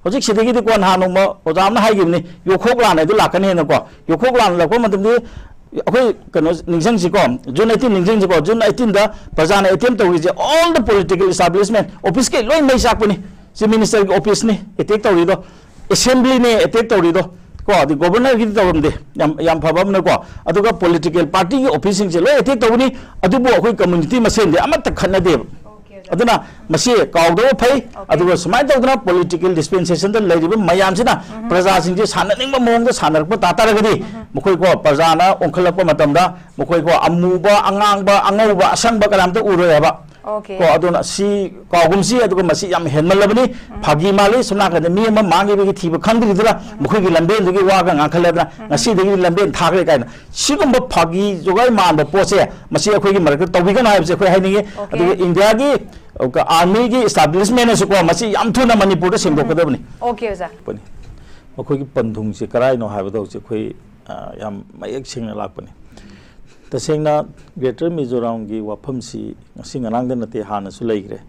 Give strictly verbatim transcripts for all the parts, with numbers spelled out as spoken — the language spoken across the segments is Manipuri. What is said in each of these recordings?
ꯍꯧꯖꯤꯛ ꯁꯤꯗꯒꯤꯗꯤꯀꯣ, ꯅꯍꯥꯟ ꯅꯣꯡꯃ ꯑꯣꯖꯥ ꯑꯃꯅ ꯍꯥꯏꯈꯤꯕꯅꯤ, ꯌꯣꯛꯈꯣꯛ ꯂꯥꯟ ꯍꯥꯏꯗꯨ ꯂꯥꯛꯀꯅꯤ ꯍꯥꯏꯅꯀꯣ꯫ ꯌꯣꯛꯈꯣꯛ ꯂꯥꯟ ꯂꯥꯛꯄ ꯃꯇꯝꯗꯤ ꯑꯩꯈꯣꯏ ꯀꯩꯅꯣ ꯅꯤꯡꯁꯤꯡꯁꯤꯀꯣ, ꯖꯨꯟ ꯑꯩꯠꯇꯤꯟ ꯅꯤꯡꯁꯤꯡꯁꯤꯀꯣ, ꯖꯨꯟ ꯑꯩꯠꯇꯤꯟꯗ ꯄ꯭ꯔꯖꯥꯅ ꯑꯦꯇꯦꯝ ꯇꯧꯔꯤꯁꯦ, all the political establishment, office ꯀꯩ ꯂꯣꯏ ꯃꯩ ꯆꯥꯛꯄꯅꯤ꯫ Chief Minister ꯒꯤ office ꯅꯤ ꯑꯦꯇꯦꯛ ꯇꯧꯔꯤꯗꯣ, assembly ꯅꯦ ꯑꯦꯇꯦꯛ ꯇꯧꯔꯤꯗꯣ, ꯀꯣ, ꯑꯗꯩ Governor ꯒꯤꯗꯤ ꯇꯧꯔꯝꯗꯦ꯫ ꯌꯥꯝ, ꯌꯥꯝ ꯐꯕ ꯑꯃꯅꯀꯣ꯫ ꯑꯗꯨꯒ political party ꯒꯤ office ꯁꯤꯡꯁꯦ ꯂꯣꯏ ꯑꯦꯇꯦꯛ ꯇꯧꯕꯅꯤ, ꯑꯗꯨꯕꯨ ꯑꯩꯈꯣꯏ community ꯃꯁꯦꯟꯗꯤ ꯑꯃꯠꯇ ꯈꯠꯅꯗꯦꯕ꯫ ꯑꯗꯨꯅ ꯃꯁꯤ ꯀꯥꯎꯗꯕ ꯐꯩ꯫ ꯑꯗꯨꯒ ꯁꯨꯃꯥꯏꯅ ꯇꯧꯗꯅ political dispensation ꯗ ꯂꯩꯔꯤꯕ ꯃꯌꯥꯝꯁꯤꯅ ꯄ꯭ꯔꯖꯥꯁꯤꯡꯁꯦ ꯁꯥꯟꯅꯅꯤꯡꯕ ꯃꯑꯣꯡꯗ ꯁꯥꯟꯅꯔꯛꯄ ꯇꯥ ꯇꯥꯔꯒꯗꯤ, ꯃꯈꯣꯏꯀꯣ, ꯄ꯭ꯔꯖꯥꯅ ꯑꯣꯟꯈꯠꯂꯛꯄ ꯃꯇꯝꯗ ꯃꯈꯣꯏꯀꯣ, ꯑꯃꯨꯕ, ꯑꯉꯥꯡꯕ, ꯑꯉꯧꯕ, ꯑꯁꯪꯕ ꯀꯅꯥꯝꯇ ꯎꯔꯣꯏ ꯍꯥꯏꯕ꯫ Okay. ꯀꯣ, ꯑꯗꯨꯅ ꯁꯤ ꯀꯥꯎꯒꯨꯝꯁꯤ꯫ ꯑꯗꯨꯒ ꯃꯁꯤ ꯌꯥꯝ ꯍꯦꯟꯃꯜꯂꯕꯅꯤ, ꯐꯥꯒꯤ ꯃꯥꯜꯂꯤ꯫ ꯁꯣꯝ ꯅꯥꯀꯟꯗ ꯃꯤ ꯑꯃ ꯃꯥꯡꯈꯤꯕꯒꯤ ꯊꯤꯕ ꯈꯪꯗ꯭ꯔꯤꯗꯨꯅ ꯃꯈꯣꯏꯒꯤ ꯂꯝꯕꯦꯟꯗꯨꯒꯤ ꯋꯥꯒ ꯉꯥꯡꯈꯠꯂꯗꯅ ꯉꯁꯤꯗꯒꯤꯗꯤ ꯂꯝꯕꯦꯟ ꯊꯥꯈ꯭ꯔꯦ ꯀꯥꯏꯅ, ꯁꯤꯒꯨꯝꯕ ꯐꯥꯒꯤ ꯖꯣꯒꯥꯏ ꯃꯥꯟꯕ ꯄꯣꯠꯁꯦ, ꯃꯁꯤ ꯑꯩꯈꯣꯏꯒꯤ ꯃꯔꯛꯇ ꯇꯧꯕꯤꯒꯅꯨ ꯍꯥꯏꯕꯁꯦ ꯑꯩꯈꯣꯏ ꯍꯥꯏꯅꯤꯡꯉꯤ꯫ Okay. ꯑꯗꯨꯒ ꯏꯟꯗꯤꯌꯥꯒꯤ ꯑꯥꯔꯃꯤꯒꯤ establishment ꯅꯁꯨꯀꯣ, ꯃꯁꯤ ꯌꯥꯝ ꯊꯨꯅ ꯃꯅꯤꯄꯨꯔꯗ ꯁꯦꯡꯗꯣꯛꯀꯗꯕꯅꯤ꯫ Okay ꯑꯣꯖꯥ꯫ ꯃꯈꯣꯏꯒꯤ ꯄꯟꯊꯨꯡꯁꯦ ꯀꯔꯥꯏꯅꯣ ꯍꯥꯏꯕꯗꯣ ꯍꯧꯖꯤꯛ ꯑꯩꯈꯣꯏ, ꯑ, ꯌꯥꯝ ꯃꯌꯦꯛ ꯁꯦꯡꯅ ꯂꯥꯛꯄꯅꯤ꯫ ꯇꯁꯦꯡꯅ Greater Mizoram ꯒꯤ ꯋꯥꯐꯝꯁꯤ ꯉꯁꯤ ꯉꯔꯥꯡꯗ ꯅꯠꯇꯦ, ꯍꯥꯟꯅꯁꯨ ꯂꯩꯈ꯭ꯔꯦ꯫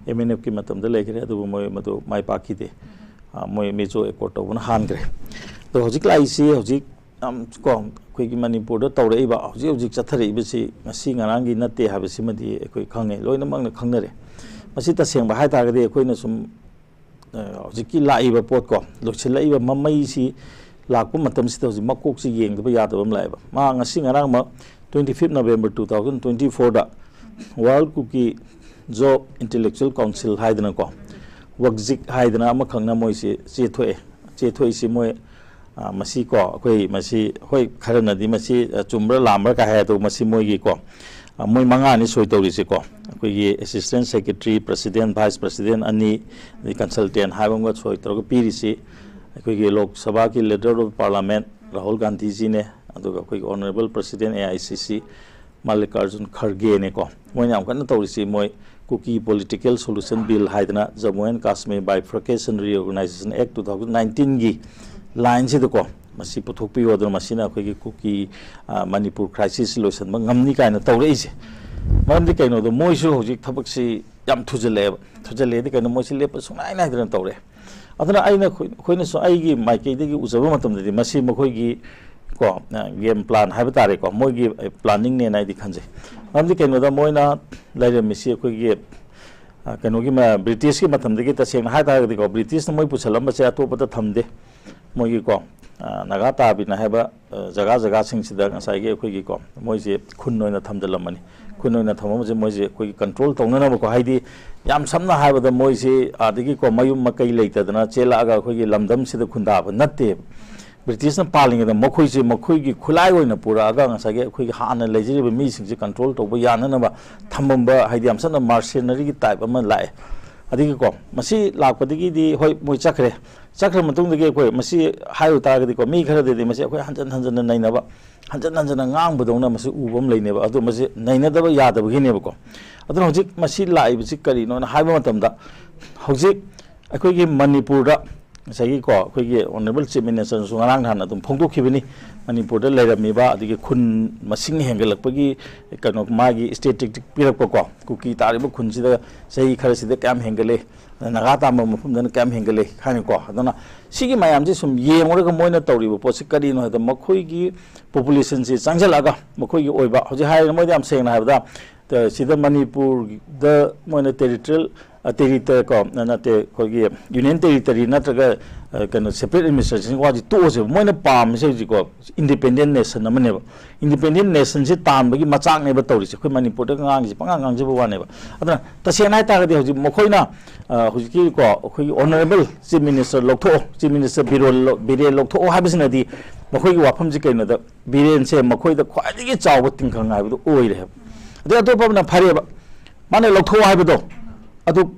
M N F ꯀꯤ ꯃꯇꯝꯗ ꯂꯩꯈ꯭ꯔꯦ, ꯑꯗꯨꯕꯨ ꯃꯣꯏ ꯃꯗꯨ ꯃꯥꯏ ꯄꯥꯛꯈꯤꯗꯦ꯫ ꯑ, ꯃꯣꯏ Mizo Accord ꯇꯧꯕꯅ ꯍꯥꯟꯈ꯭ꯔꯦ꯫ ꯑꯗꯣ ꯍꯧꯖꯤꯛ ꯂꯥꯛꯏꯁꯤ ꯍꯧꯖꯤꯛ ꯌꯥꯝ ꯀꯣ, ꯑꯩꯈꯣꯏꯒꯤ ꯃꯅꯤꯄꯨꯔꯗ ꯇꯧꯔꯛꯏꯕ, ꯍꯧꯖꯤꯛ ꯍꯧꯖꯤꯛ ꯆꯠꯊꯔꯛꯏꯕꯁꯤ ꯉꯁꯤ ꯉꯔꯥꯡꯒꯤ ꯅꯠꯇꯦ ꯍꯥꯏꯕꯁꯤꯃꯗꯤ ꯑꯩꯈꯣꯏ ꯈꯪꯉꯦ, ꯂꯣꯏꯅꯃꯛꯅ ꯈꯪꯅꯔꯦ꯫ ꯃꯁꯤ ꯇꯁꯦꯡꯕ ꯍꯥꯏ ꯇꯥꯔꯒꯗꯤ ꯑꯩꯈꯣꯏꯅ ꯁꯨꯝ, ꯑ, ꯍꯧꯖꯤꯛꯀꯤ ꯂꯥꯛꯏꯕ ꯄꯣꯠ ꯀꯣ, ꯂꯣꯏꯁꯤꯜꯂꯛꯏꯕ ꯃꯃꯩꯁꯤ ꯂꯥꯛꯄ ꯃꯇꯝꯁꯤꯗ ꯍꯧꯖꯤꯛ ꯃꯀꯣꯛꯁꯤ ꯌꯦꯡꯗꯕ ꯌꯥꯗꯕ ꯑꯃ ꯂꯥꯛꯑꯦꯕ꯫ ꯃꯥ ꯉꯁꯤ ꯉꯔꯥꯡꯃꯛ twenty fifth November two thousand twenty four ꯗ World Kuki Zo Intellectual Council ꯍꯥꯏꯗꯅꯀꯣ, ꯋꯛꯖꯤꯛ ꯍꯥꯏꯗꯅ ꯑꯃꯈꯛꯅ ꯃꯣꯏꯁꯤ ꯆꯦꯊꯣꯛꯑꯦ꯫ ꯆꯦꯊꯣꯛꯏꯁꯤ ꯃꯣꯏ, ꯑ, ꯃꯁꯤ ꯀꯣ, ꯑꯩꯈꯣꯏ ꯃꯁꯤ, ꯍꯣꯏ, ꯈꯔꯅꯗꯤ ꯃꯁꯤ, ꯑ, ꯆꯨꯝꯕ꯭ꯔꯥ ꯂꯥꯝꯕ꯭ꯔꯥ ꯀꯥꯏ ꯍꯥꯏ, ꯑꯗꯨ ꯃꯁꯤ ꯃꯣꯏꯒꯤ ꯀꯣ, ꯑ, ꯃꯣꯏ ꯃꯉꯥꯅꯤ ꯁꯣꯏ ꯇꯧꯔꯤꯁꯦ ꯀꯣ꯫ ꯑꯩꯈꯣꯏꯒꯤ assistant secretary, president, vice president ꯑꯅꯤ, ꯑꯗꯩ consultant ꯍꯥꯏꯕ ꯑꯃꯒ ꯁꯣꯏ ꯇꯧꯔꯒ ꯄꯤꯔꯤꯁꯤ ꯑꯩꯈꯣꯏꯒꯤ ꯂꯣꯛ ꯁꯚꯥꯒꯤ leader of parliament ꯔꯥꯍꯨꯜ ꯒꯥꯟꯙꯤꯖꯤꯅꯦ, ꯑꯗꯨꯒ ꯑꯩꯈꯣꯏꯒꯤ honourable president A I C C ꯃꯜꯂꯤꯀꯥꯔꯖꯨꯟ ꯈꯔꯒꯦꯅꯦꯀꯣ꯫ ꯃꯣꯏꯅ ꯌꯥꯝ ꯀꯟꯅ ꯇꯧꯔꯤꯁꯤ ꯃꯣꯏ Kuki Political Solution Bill ꯍꯥꯏꯗꯅ Jammu and Kashmir Bifurcation Reorganization Act two thousand nineteen ꯒꯤ line ꯁꯤꯗꯀꯣ, ꯃꯁꯤ ꯄꯨꯊꯣꯛꯄꯤꯌꯨ, ꯑꯗꯨꯅ ꯃꯁꯤꯅ ꯑꯩꯈꯣꯏꯒꯤ ꯀꯨꯀꯤ, ꯑ, ꯃꯅꯤꯄꯨꯔ crisis ꯁꯤ ꯂꯣꯏꯁꯤꯟꯕ ꯉꯝꯅꯤ ꯀꯥꯏꯅ ꯇꯧꯔꯛꯏꯁꯦ꯫ ꯃꯔꯝꯗꯤ ꯀꯩꯅꯣꯗꯣ, ꯃꯣꯏꯁꯨ ꯍꯧꯖꯤꯛ ꯊꯕꯛꯁꯤ ꯌꯥꯝ ꯊꯨꯖꯜꯂꯛꯑꯦꯕ꯫ ꯊꯨꯖꯜꯂꯛꯑꯦꯗꯤ ꯀꯩꯅꯣ, ꯃꯣꯏꯁꯤ ꯂꯦꯞꯄ ꯁꯨꯡꯅꯥꯏ ꯅꯥꯏꯗꯅ ꯇꯧꯔꯛꯑꯦ꯫ ꯑꯗꯨꯅ ꯑꯩꯅ ꯑꯩꯈꯣꯏ- ꯑꯩꯈꯣꯏꯅꯁꯨ ꯑꯩꯒꯤ ꯃꯥꯏꯀꯩꯗꯒꯤ ꯎꯖꯕ ꯃꯇꯝꯗꯗꯤ ꯃꯁꯤ ꯃꯈꯣꯏꯒꯤ ꯀꯣ ꯒꯦꯝ ꯄ꯭ꯂꯥꯟ ꯍꯥꯏꯕ ꯇꯥꯔꯦꯀꯣ, ꯃꯣꯏꯒꯤ ꯄ꯭ꯂꯥꯅꯤꯡꯅꯦꯅ ꯑꯩꯗꯤ ꯈꯟꯖꯩ꯫ ꯃꯔꯝꯗꯤ ꯀꯩꯅꯣꯗ ꯃꯣꯏꯅ ꯂꯩꯔꯝꯃꯤꯁꯤ ꯑꯩꯈꯣꯏꯒꯤ ꯑ, ꯀꯩꯅꯣꯒꯤ ꯃ- ꯕ꯭ꯔꯤꯇꯤꯁꯀꯤ ꯃꯇꯝꯗꯒꯤ ꯇꯁꯦꯡꯅ ꯍꯥꯏ ꯇꯥꯔꯒꯗꯤꯀꯣ, ꯕ꯭ꯔꯤꯇꯤꯁꯅ ꯃꯣꯏ ꯄꯨꯁꯜꯂꯝꯕꯁꯦ ꯑꯇꯣꯞꯄꯗ ꯊꯝꯗꯦ꯫ ꯃꯣꯏꯒꯤꯀꯣ ꯑ, ꯅꯥꯒꯥ ꯇꯥꯕꯤꯅ ꯍꯥꯏꯕ ꯑ, ꯖꯒꯥ ꯖꯒꯥꯁꯤꯡꯁꯤꯗ ꯉꯁꯥꯏꯒꯤ ꯑꯩꯈꯣꯏꯒꯤꯀꯣ ꯃꯣꯏꯁꯦ ꯈꯨꯟ ꯑꯣꯏꯅ ꯊꯝꯖꯤꯜꯂꯝꯕꯅꯤ꯫ ꯈꯨꯟ ꯑꯣꯏꯅ ꯊꯝꯃꯝꯕꯁꯦ ꯃꯣꯏꯁꯦ ꯑꯩꯈꯣꯏꯒꯤ ꯀꯟꯇ꯭ꯔꯣꯜ ꯇꯧꯅꯅꯕꯀꯣ, ꯍꯥꯏꯗꯤ ꯌꯥꯝ ꯁꯝꯅ ꯍꯥꯏꯔꯕꯗ ꯃꯣꯏꯁꯦ ꯑꯥꯗꯒꯤꯀꯣ ꯃꯌꯨꯝ ꯃꯀꯩ ꯂꯩꯇꯗꯅ ꯆꯦꯜꯂꯛꯑꯒ ꯑꯩꯈꯣꯏꯒꯤ ꯂꯝꯗꯝꯁꯤꯗ ꯈꯨꯟꯗꯥꯕ ꯅꯠꯇꯦꯕ꯫ ꯕ꯭ꯔꯤꯇꯤꯁꯅ ꯄꯥꯜꯂꯤꯉꯩꯗ ꯃꯈꯣꯏꯁꯦ ꯃꯈꯣꯏꯒꯤ ꯈꯨꯠꯂꯥꯏ ꯑꯣꯏꯅ ꯄꯨꯔꯛꯑꯒ ꯉꯁꯥꯏꯒꯤ ꯑꯩꯈꯣꯏꯒꯤ ꯍꯥꯟꯅ ꯂꯩꯖꯔꯤꯕ ꯃꯤꯁꯤꯡꯁꯦ ꯀꯟꯇ꯭ꯔꯣꯜ ꯇꯧꯕ ꯌꯥꯅꯅꯕ ꯊꯝꯃꯝꯕ, ꯍꯥꯏꯗꯤ ꯌꯥꯝ ꯁꯝꯅ ꯃꯥꯔꯁꯦꯅꯔꯤꯒꯤ ꯇꯥꯏꯞ ꯑꯃ ꯂꯥꯛꯑꯦ꯫ ꯑꯗꯒꯤꯀꯣ ꯃꯁꯤ ꯂꯥꯛꯄꯗꯒꯤꯗꯤ ꯍꯣꯏ ꯃꯣꯏ ꯆꯠꯈ꯭ꯔꯦ꯫ ꯆꯠꯈ꯭ꯔ ꯃꯇꯨꯡꯗꯒꯤ ꯑꯩꯈꯣꯏ ꯃꯁꯤ ꯍꯥꯏꯔꯨ ꯇꯥꯔꯒꯗꯤꯀꯣ, ꯃꯤ ꯈꯔꯗꯗꯤ ꯃꯁꯤ ꯑꯩꯈꯣꯏ ꯍꯟꯖꯟ ꯍꯟꯖꯟꯅ ꯅꯩꯅꯕ, ꯍꯟꯖꯟ ꯍꯟꯖꯟꯅ ꯉꯥꯡꯕꯗꯧꯅ ꯃꯁꯤ ꯎꯕ ꯑꯃ ꯂꯩꯅꯦꯕ꯫ ꯑꯗꯣ ꯃꯁꯤ ꯅꯩꯅꯗꯕ ꯌꯥꯗꯕꯒꯤꯅꯦꯕꯀꯣ꯫ ꯑꯗꯨꯅ ꯍꯧꯖꯤꯛ ꯃꯁꯤ ꯂꯥꯛꯏꯕꯁꯤ ꯀꯔꯤꯅꯣꯅ ꯍꯥꯏꯕ ꯃꯇꯝꯗ, ꯍꯧꯖꯤꯛ ꯑꯩꯈꯣꯏꯒꯤ ꯃꯅꯤꯄꯨꯔꯗ ꯉꯁꯥꯏꯒꯤꯀꯣ ꯑꯩꯈꯣꯏꯒꯤ ꯑꯣꯅꯔꯦꯕꯜ ꯆꯤꯐ ꯃꯤꯅꯤꯁꯇꯔꯅꯁꯨ ꯉꯔꯥꯡ ꯅꯍꯥꯟ ꯑꯗꯨꯝ ꯐꯣꯡꯗꯣꯛꯈꯤꯕꯅꯤ, ꯃꯅꯤꯄꯨꯔꯗ ꯂꯩꯔꯝꯃꯤꯕ ꯑꯗꯒꯤ ꯈꯨꯟ ꯃꯁꯤꯡ ꯍꯦꯟꯒꯠꯂꯛꯄꯒꯤ ꯀꯩꯅꯣ ꯃꯥꯒꯤ ꯏꯁꯇꯦꯇꯤꯁꯇꯤꯛ ꯄꯤꯔꯛꯄꯀꯣ, ꯀꯨꯀꯤ ꯇꯥꯔꯤꯕ ꯈꯨꯟꯁꯤꯗ ꯆꯍꯤ ꯈꯔꯁꯤꯗ ꯀꯌꯥꯝ ꯍꯦꯟꯒꯠꯂꯦ, ꯅꯥꯒꯥ ꯇꯥꯝꯕ ꯃꯐꯝꯗꯅ ꯀꯌꯥꯝ ꯍꯦꯟꯒꯠꯂꯦ ꯍꯥꯏꯅꯀꯣ꯫ ꯑꯗꯨꯅ ꯁꯤꯒꯤ ꯃꯌꯥꯝꯁꯤ ꯁꯨꯝ ꯌꯦꯡꯉꯨꯔꯒ ꯃꯣꯏꯅ ꯇꯧꯔꯤꯕ ꯄꯣꯠꯁꯤ ꯀꯔꯤꯅꯣ ꯍꯥꯏꯕꯗ, ꯃꯈꯣꯏꯒꯤ ꯄꯣꯄꯨꯂꯦꯁꯟꯁꯤ ꯆꯪꯁꯤꯜꯂꯛꯑꯒ ꯃꯈꯣꯏꯒꯤ ꯑꯣꯏꯕ, ꯍꯧꯖꯤꯛ ꯍꯥꯏꯔꯤꯅ ꯃꯣꯏꯗꯤ ꯌꯥꯝ ꯁꯦꯡꯅ ꯍꯥꯏꯕꯗ, ꯇ- ꯁꯤꯗ ꯃꯅꯤꯄꯨꯔꯗ ꯃꯣꯏꯅ ꯇꯦꯔꯤꯇꯣꯔꯤꯌꯦꯜ, ꯑ, ꯇꯦꯔꯤꯇ- ꯀꯣ, ꯅ- ꯅꯠꯇꯦ, ꯑꯩꯈꯣꯏꯒꯤ ꯌꯨꯅꯤꯌꯟ ꯇꯦꯔꯤꯇꯔꯤ ꯅꯠꯇ꯭ꯔꯒ ꯑ, ꯀꯩꯅꯣ ꯁꯦꯄꯔꯦꯠ ꯑꯦꯗꯃꯤꯅꯤꯁꯇ꯭ꯔꯦꯁꯟ ꯋꯥꯁꯤ ꯇꯣꯛꯑꯁꯦꯕ꯫ ꯃꯣꯏꯅ ꯄꯥꯝꯃꯤꯁꯦ ꯍꯧꯖꯤꯛꯀꯣ ꯏꯟꯗꯤꯄꯦꯟꯗꯦꯟ ꯅꯦꯁꯟ ꯑꯃꯅꯦꯕ꯫ ꯏꯟꯗꯤꯄꯦꯟꯗꯦꯟ ꯅꯦꯁꯟꯁꯦ ꯇꯥꯟꯕꯒꯤ ꯃꯆꯥꯛꯅꯦꯕ ꯇꯧꯔꯤꯁꯦ꯫ ꯑꯩꯈꯣꯏ ꯃꯅꯤꯄꯨꯔꯗ ꯉꯥꯡꯉꯤꯁꯦ ꯄꯉꯥꯡ ꯉꯥꯡꯖꯕ ꯋꯥꯅꯦꯕ꯫ ꯑꯗꯨꯅ ꯇꯁꯦꯡꯅ ꯍꯥꯏꯇꯥꯔꯒꯗꯤ ꯍꯧꯖꯤꯛ ꯃꯈꯣꯏꯅ ꯑ, ꯍꯧꯖꯤꯛꯀꯤ ꯀꯣ ꯑꯩꯈꯣꯏꯒꯤ ꯑꯣꯅꯔꯦꯕꯜ ꯆꯤꯐ ꯃꯤꯅꯤꯁꯇꯔ ꯂꯧꯊꯣꯛꯑꯣ, ꯆꯤꯐ ꯃꯤꯅꯤꯁꯇꯔ ꯕꯤꯔꯦꯟ ꯂꯧ- ꯕꯤꯔꯦꯟ ꯂꯧꯊꯣꯛꯑꯣ ꯍꯥꯏꯕꯁꯤꯅꯗꯤ ꯃꯈꯣꯏꯒꯤ ꯋꯥꯐꯝꯁꯤ ꯀꯩꯅꯣꯗ, ꯕꯤꯔꯦꯟꯁꯦ ꯃꯈꯣꯏꯗ ꯈ꯭ꯋꯥꯏꯗꯒꯤ ꯆꯥꯎꯕ ꯇꯤꯡꯈꯪ ꯍꯥꯏꯕꯗꯨ ꯑꯣꯏꯔꯦ ꯍꯥꯏꯕ꯫ ꯑꯗꯩ ꯑꯇꯣꯞꯄ ꯑꯃꯅ ꯐꯔꯦꯕ, ꯃꯥꯅ ꯂꯧꯊꯣꯛꯑꯣ ꯍꯥꯏꯕꯗꯣ ꯑꯗꯨ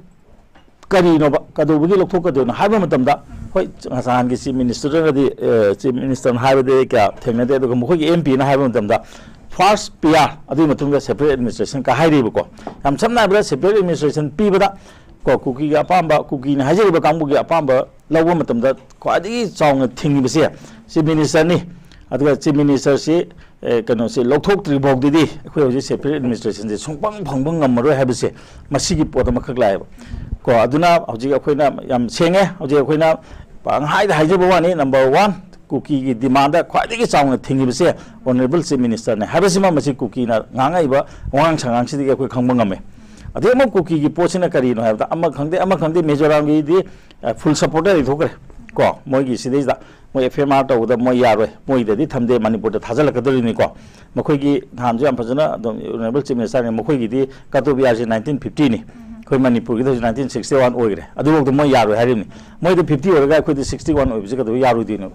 ꯀꯔꯤꯅꯣꯕ, ꯀꯩꯗꯧꯕꯒꯤ ꯂꯧꯊꯣꯛꯀꯗꯣꯏꯅꯣ ꯍꯥꯏꯕ ꯃꯇꯝꯗ, ꯍꯣꯏ, ꯅꯍꯥꯟꯒꯤ ꯆꯤꯐ ꯃꯤꯅꯤꯁꯇꯔꯅꯗꯤ, ꯑ, ꯆꯤꯐ ꯃꯤꯅꯤꯁꯇꯔꯅ ꯍꯥꯏꯕꯗꯤ ꯀꯌꯥ ꯊꯦꯡꯅꯗꯦ, ꯑꯗꯨꯒ ꯃꯈꯣꯏꯒꯤ ꯑꯦꯝ ꯄꯤꯅ ꯍꯥꯏꯕ ꯃꯇꯝꯗ ꯐꯥꯔꯁ ꯄꯤ ꯑꯥꯔ, ꯑꯗꯨꯒꯤ ꯃꯇꯨꯡꯗ ꯁꯦꯄꯔꯦꯠ ꯑꯦꯗꯃꯤꯅꯤꯁꯇ꯭ꯔꯦꯁꯟ ꯀ ꯍꯥꯏꯔꯤꯕꯀꯣ꯫ ꯌꯥꯝ ꯁꯝꯅ ꯍꯥꯏꯔꯕꯗ ꯁꯦꯄꯔꯦꯠ ꯑꯦꯗꯃꯤꯅꯤꯁꯇ꯭ꯔꯦꯁꯟ ꯄꯤꯕꯗ ꯀꯣ ꯀꯨꯀꯤꯒꯤ ꯑꯄꯥꯝꯕ, ꯀꯨꯀꯤꯅ ꯍꯥꯏꯖꯔꯤꯕ ꯀꯥꯡꯕꯨꯒꯤ ꯑꯄꯥꯝꯕ ꯂꯧꯕ ꯃꯇꯝꯗ ꯈ꯭ꯋꯥꯏꯗꯒꯤ ꯆꯥꯎꯅ ꯊꯤꯡꯉꯤꯕꯁꯦ ꯆꯤꯐ ꯃꯤꯅꯤꯁꯇꯔꯅꯤ꯫ ꯑꯗꯨꯒ ꯆꯤꯐ ꯃꯤꯅꯤꯁꯇꯔꯁꯤ ꯑꯦ, ꯀꯩꯅꯣꯁꯦ ꯂꯧꯊꯣꯛꯇ꯭ꯔꯤ ꯐꯥꯎꯗꯗꯤ ꯑꯩꯈꯣꯏ ꯍꯧꯖꯤꯛ ꯁꯦꯄꯔꯦꯠ ꯑꯦꯗꯃꯤꯅꯤꯁꯇ꯭ꯔꯦꯁꯟꯁꯦ ꯁꯨꯡꯐꯪ ꯐꯪꯕ ꯉꯝꯃꯔꯣꯏ ꯍꯥꯏꯕꯁꯦ ꯃꯁꯤꯒꯤ ꯄꯣꯠ ꯑꯃꯈꯛ ꯂꯥꯛꯑꯦꯕ꯫ ꯀꯣ, ꯑꯗꯨꯅ ꯍꯧꯖꯤꯛ ꯑꯩꯈꯣꯏꯅ ꯌꯥꯝ ꯁꯦꯡꯉꯦ꯫ ꯍꯧꯖꯤꯛ ꯑꯩꯈꯣꯏꯅ ꯄꯪꯍꯥꯏꯗ ꯍꯥꯏꯖꯕ ꯋꯥꯅꯤ, ꯅꯝꯕꯔ ꯋꯥꯟ, ꯀꯨꯀꯤꯒꯤ ꯗꯤꯃꯥꯟꯗ ꯈ꯭ꯋꯥꯏꯗꯒꯤ ꯆꯥꯎꯅ ꯊꯤꯡꯉꯤꯕꯁꯦ ꯑꯣꯅꯔꯦꯕꯜ ꯆꯤꯐ ꯃꯤꯅꯤꯁꯇꯔꯅꯦ ꯍꯥꯏꯕꯁꯤꯃ ꯃꯁꯤ ꯀꯨꯀꯤꯅ ꯉꯥꯡꯉꯛꯏꯕ ꯋꯥꯉꯥꯡ ꯁꯉꯥꯡꯁꯤꯗꯒꯤ ꯑꯩꯈꯣꯏ ꯈꯪꯕ ꯉꯝꯃꯦ꯫ ꯑꯗꯩ ꯑꯃꯨꯛ ꯀꯨꯀꯤꯒꯤ ꯄꯣꯠꯁꯤꯅ ꯀꯔꯤꯅꯣ ꯍꯥꯏꯕꯗ, ꯑꯃ ꯈꯪꯗꯦ ꯑꯃ ꯈꯪꯗꯦ, ꯃꯤꯖꯣꯔꯥꯝꯒꯤꯗꯤ ꯐꯨꯜ ꯁꯞꯄꯣꯔꯇꯔ ꯂꯩꯊꯣꯛꯈ꯭ꯔꯦ꯫ ꯀꯣ, ꯃꯣꯏꯒꯤ ꯁꯤꯗꯩꯁꯤꯗ ꯃꯣꯏ ꯑꯦꯐ ꯑꯦꯝ ꯑꯥꯔ ꯇꯧꯕꯗ ꯃꯣꯏ ꯌꯥꯔꯣꯏ, ꯃꯣꯏꯗꯗꯤ ꯊꯝꯗꯦ, ꯃꯅꯤꯄꯨꯔꯗ ꯊꯥꯖꯤꯜꯂꯛꯀꯗꯣꯔꯤꯅꯤꯀꯣ꯫ ꯃꯈꯣꯏꯒꯤ ꯅꯍꯥꯟꯁꯨ ꯌꯥꯝ ꯐꯖꯅ ꯑꯗꯨꯝ ꯑꯣꯅꯔꯦꯕꯜ ꯆꯤꯐ ꯃꯤꯅꯤꯁꯇꯔꯅ, ꯃꯈꯣꯏꯒꯤꯗꯤ ꯀꯠ ꯑꯣꯐ ꯏꯌꯥꯔꯁꯦ ꯅꯥꯏꯟꯇꯤꯟ ꯐꯤꯐꯇꯤꯅꯤ, ꯑꯩꯈꯣꯏ ꯃꯅꯤꯄꯨꯔꯒꯤꯗꯤ ꯍꯧꯖꯤꯛ ꯅꯥꯏꯟꯇꯤꯟ ꯁꯤꯛꯁꯇꯤ ꯋꯥꯟ ꯑꯣꯏꯈ꯭ꯔꯦ, ꯑꯗꯨꯐꯥꯎꯗ ꯃꯣꯏ ꯌꯥꯔꯣꯏ ꯍꯥꯏꯔꯤꯕꯅꯤ꯫ ꯃꯣꯏꯗ ꯐꯤꯐꯇꯤ ꯑꯣꯏꯔꯒ ꯑꯩꯈꯣꯏꯗꯤ ꯁꯤꯛꯁꯇꯤ ꯋꯥꯟ ꯑꯣꯏꯕꯁꯦ ꯀꯩꯗꯧꯕ ꯌꯥꯔꯣꯏꯗꯣꯏꯅꯣ?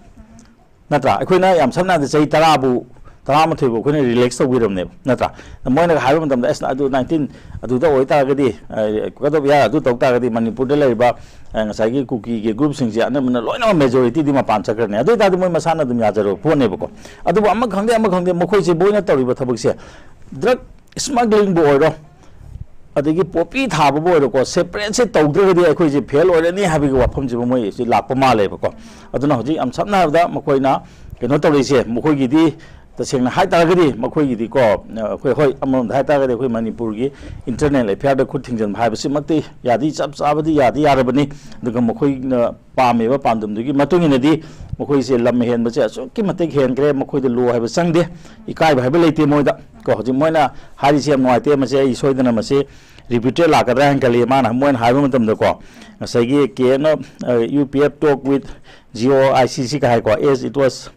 ꯅꯠꯇ꯭ꯔꯥ? ꯑꯩꯈꯣꯏꯅ ꯌꯥꯝ ꯁꯝꯅ ꯍꯥꯏꯔꯕꯗ ꯆꯍꯤ ꯇꯔꯥꯕꯨ, ꯇꯔꯥꯃꯥꯊꯣꯏꯕꯨ ꯑꯩꯈꯣꯏꯅ ꯔꯤꯂꯦꯛꯁ ꯇꯧꯕꯤꯔꯕꯅꯦꯕ, ꯅꯠꯇ꯭ꯔꯥ? ꯃꯣꯏꯅ ꯍꯥꯏꯕ ꯃꯇꯝꯗ, "ꯑꯁ, ꯑꯗꯨ ꯅꯥꯏꯟꯇꯤꯟ ꯑꯗꯨꯗ ꯑꯣꯏꯇꯥꯔꯒꯗꯤ, ꯑ, ꯀꯠ ꯑꯣꯐ ꯏꯌꯥꯔ ꯑꯗꯨ ꯇꯧ ꯇꯥꯔꯒꯗꯤ ꯃꯅꯤꯄꯨꯔꯗ ꯂꯩꯔꯤꯕ, ꯑ, ꯉꯁꯥꯏꯒꯤ ꯀꯨꯀꯤꯒꯤ ꯒ꯭ꯔꯨꯞꯁꯤꯡꯁꯦ ꯑꯅꯝꯕꯅ ꯂꯣꯏꯅꯃꯛ ꯃꯦꯖꯣꯔꯤꯇꯤꯗꯤ ꯃꯄꯥꯟ ꯆꯠꯈ꯭ꯔꯅꯤ, ꯑꯗꯨ ꯑꯣꯏꯇꯥꯔꯗꯤ ꯃꯣꯏ ꯃꯁꯥꯅ ꯑꯗꯨꯝ ꯌꯥꯖꯔꯕ ꯄꯣꯠꯅꯦꯕꯀꯣ"꯫ ꯑꯗꯨꯕꯨ ꯑꯃ ꯈꯪꯗꯦ ꯑꯃ ꯈꯪꯗꯦ, ꯃꯈꯣꯏꯁꯦ ꯃꯣꯏꯅ ꯇꯧꯔꯤꯕ ꯊꯕꯛꯁꯦ, ꯗ꯭ꯔꯒ ꯁ꯭ꯃꯒ꯭ꯂꯤꯡꯕꯨ ꯑꯣꯏꯔꯣ, ꯑꯗꯒꯤ ꯄꯣꯄꯤ ꯊꯥꯕꯕꯨ ꯑꯣꯏꯔꯣꯀꯣ, ꯁꯦꯄꯔꯦꯠꯁꯦ ꯇꯧꯗ꯭ꯔꯒꯗꯤ ꯑꯩꯈꯣꯏꯁꯦ ꯐꯦꯜ ꯑꯣꯏꯔꯅꯤ ꯍꯥꯏꯕꯒꯤ ꯋꯥꯐꯝꯁꯤꯕꯨ ꯃꯣꯏꯁꯤ ꯂꯥꯛꯄ ꯃꯥꯜꯂꯦꯕꯀꯣ꯫ ꯑꯗꯨꯅ ꯍꯧꯖꯤꯛ ꯌꯥꯝ ꯁꯝꯅ ꯍꯥꯏꯔꯕꯗ ꯃꯈꯣꯏꯅ ꯀꯩꯅꯣ ꯇꯧꯔꯤꯁꯦ, ꯃꯈꯣꯏꯒꯤꯗꯤ ꯇꯁꯦꯡꯅ ꯍꯥꯏ ꯇꯥꯔꯒꯗꯤ ꯃꯈꯣꯏꯒꯤꯗꯤꯀꯣ, ꯑꯩꯈꯣꯏ, ꯍꯣꯏ, ꯑꯃꯔꯣꯝꯗ ꯍꯥꯏ ꯇꯥꯔꯒꯗꯤ ꯑꯩꯈꯣꯏ ꯃꯅꯤꯄꯨꯔꯒꯤ ꯏꯟꯇꯔꯅꯦꯜ ꯑꯦꯐꯤꯌꯥꯔꯗ ꯈꯨꯠ ꯊꯤꯡꯖꯤꯟꯕ ꯍꯥꯏꯕꯁꯤꯃꯛꯇꯤ ꯌꯥꯗꯤ ꯆꯞ ꯆꯥꯕꯗꯤ ꯌꯥꯗꯤ ꯌꯥꯔꯕꯅꯤ꯫ ꯑꯗꯨꯒ ꯃꯈꯣꯏꯅ ꯄꯥꯝꯃꯤꯕ ꯄꯥꯟꯗꯝꯗꯨꯒꯤ ꯃꯇꯨꯡ ꯏꯟꯅꯗꯤ ꯃꯈꯣꯏꯁꯦ ꯂꯝ ꯍꯦꯟꯕꯁꯦ ꯑꯁꯨꯛꯀꯤ ꯃꯇꯤꯛ ꯍꯦꯟꯈ꯭ꯔꯦ, ꯃꯈꯣꯏꯗ ꯂꯣ ꯍꯥꯏꯕ ꯆꯪꯗꯦ, ꯏꯀꯥꯏꯕ ꯍꯥꯏꯕ ꯂꯩꯇꯦ ꯃꯣꯏꯗ꯫ ꯀꯣ, ꯍꯧꯖꯤꯛ ꯃꯣꯏꯅ ꯍꯥꯏꯔꯤꯁꯦ ꯌꯥꯝ ꯅꯨꯡꯉꯥꯏꯇꯦ, ꯃꯁꯤ ꯑꯩ ꯁꯣꯏꯗꯅ ꯃꯁꯤ ꯔꯤꯄꯤꯇꯦꯠ ꯂꯥꯛꯀꯗ꯭ꯔꯥ ꯍꯥꯏꯅ ꯈꯜꯂꯤ꯫ ꯃꯥꯅ, ꯃꯣꯏꯅ ꯍꯥꯏꯕ ꯃꯇꯝꯗꯀꯣ, ꯉꯁꯥꯏꯒꯤ ꯀꯦ and, "You P F talk with G O I C C" ꯀ ꯍꯥꯏꯀꯣ, "as it was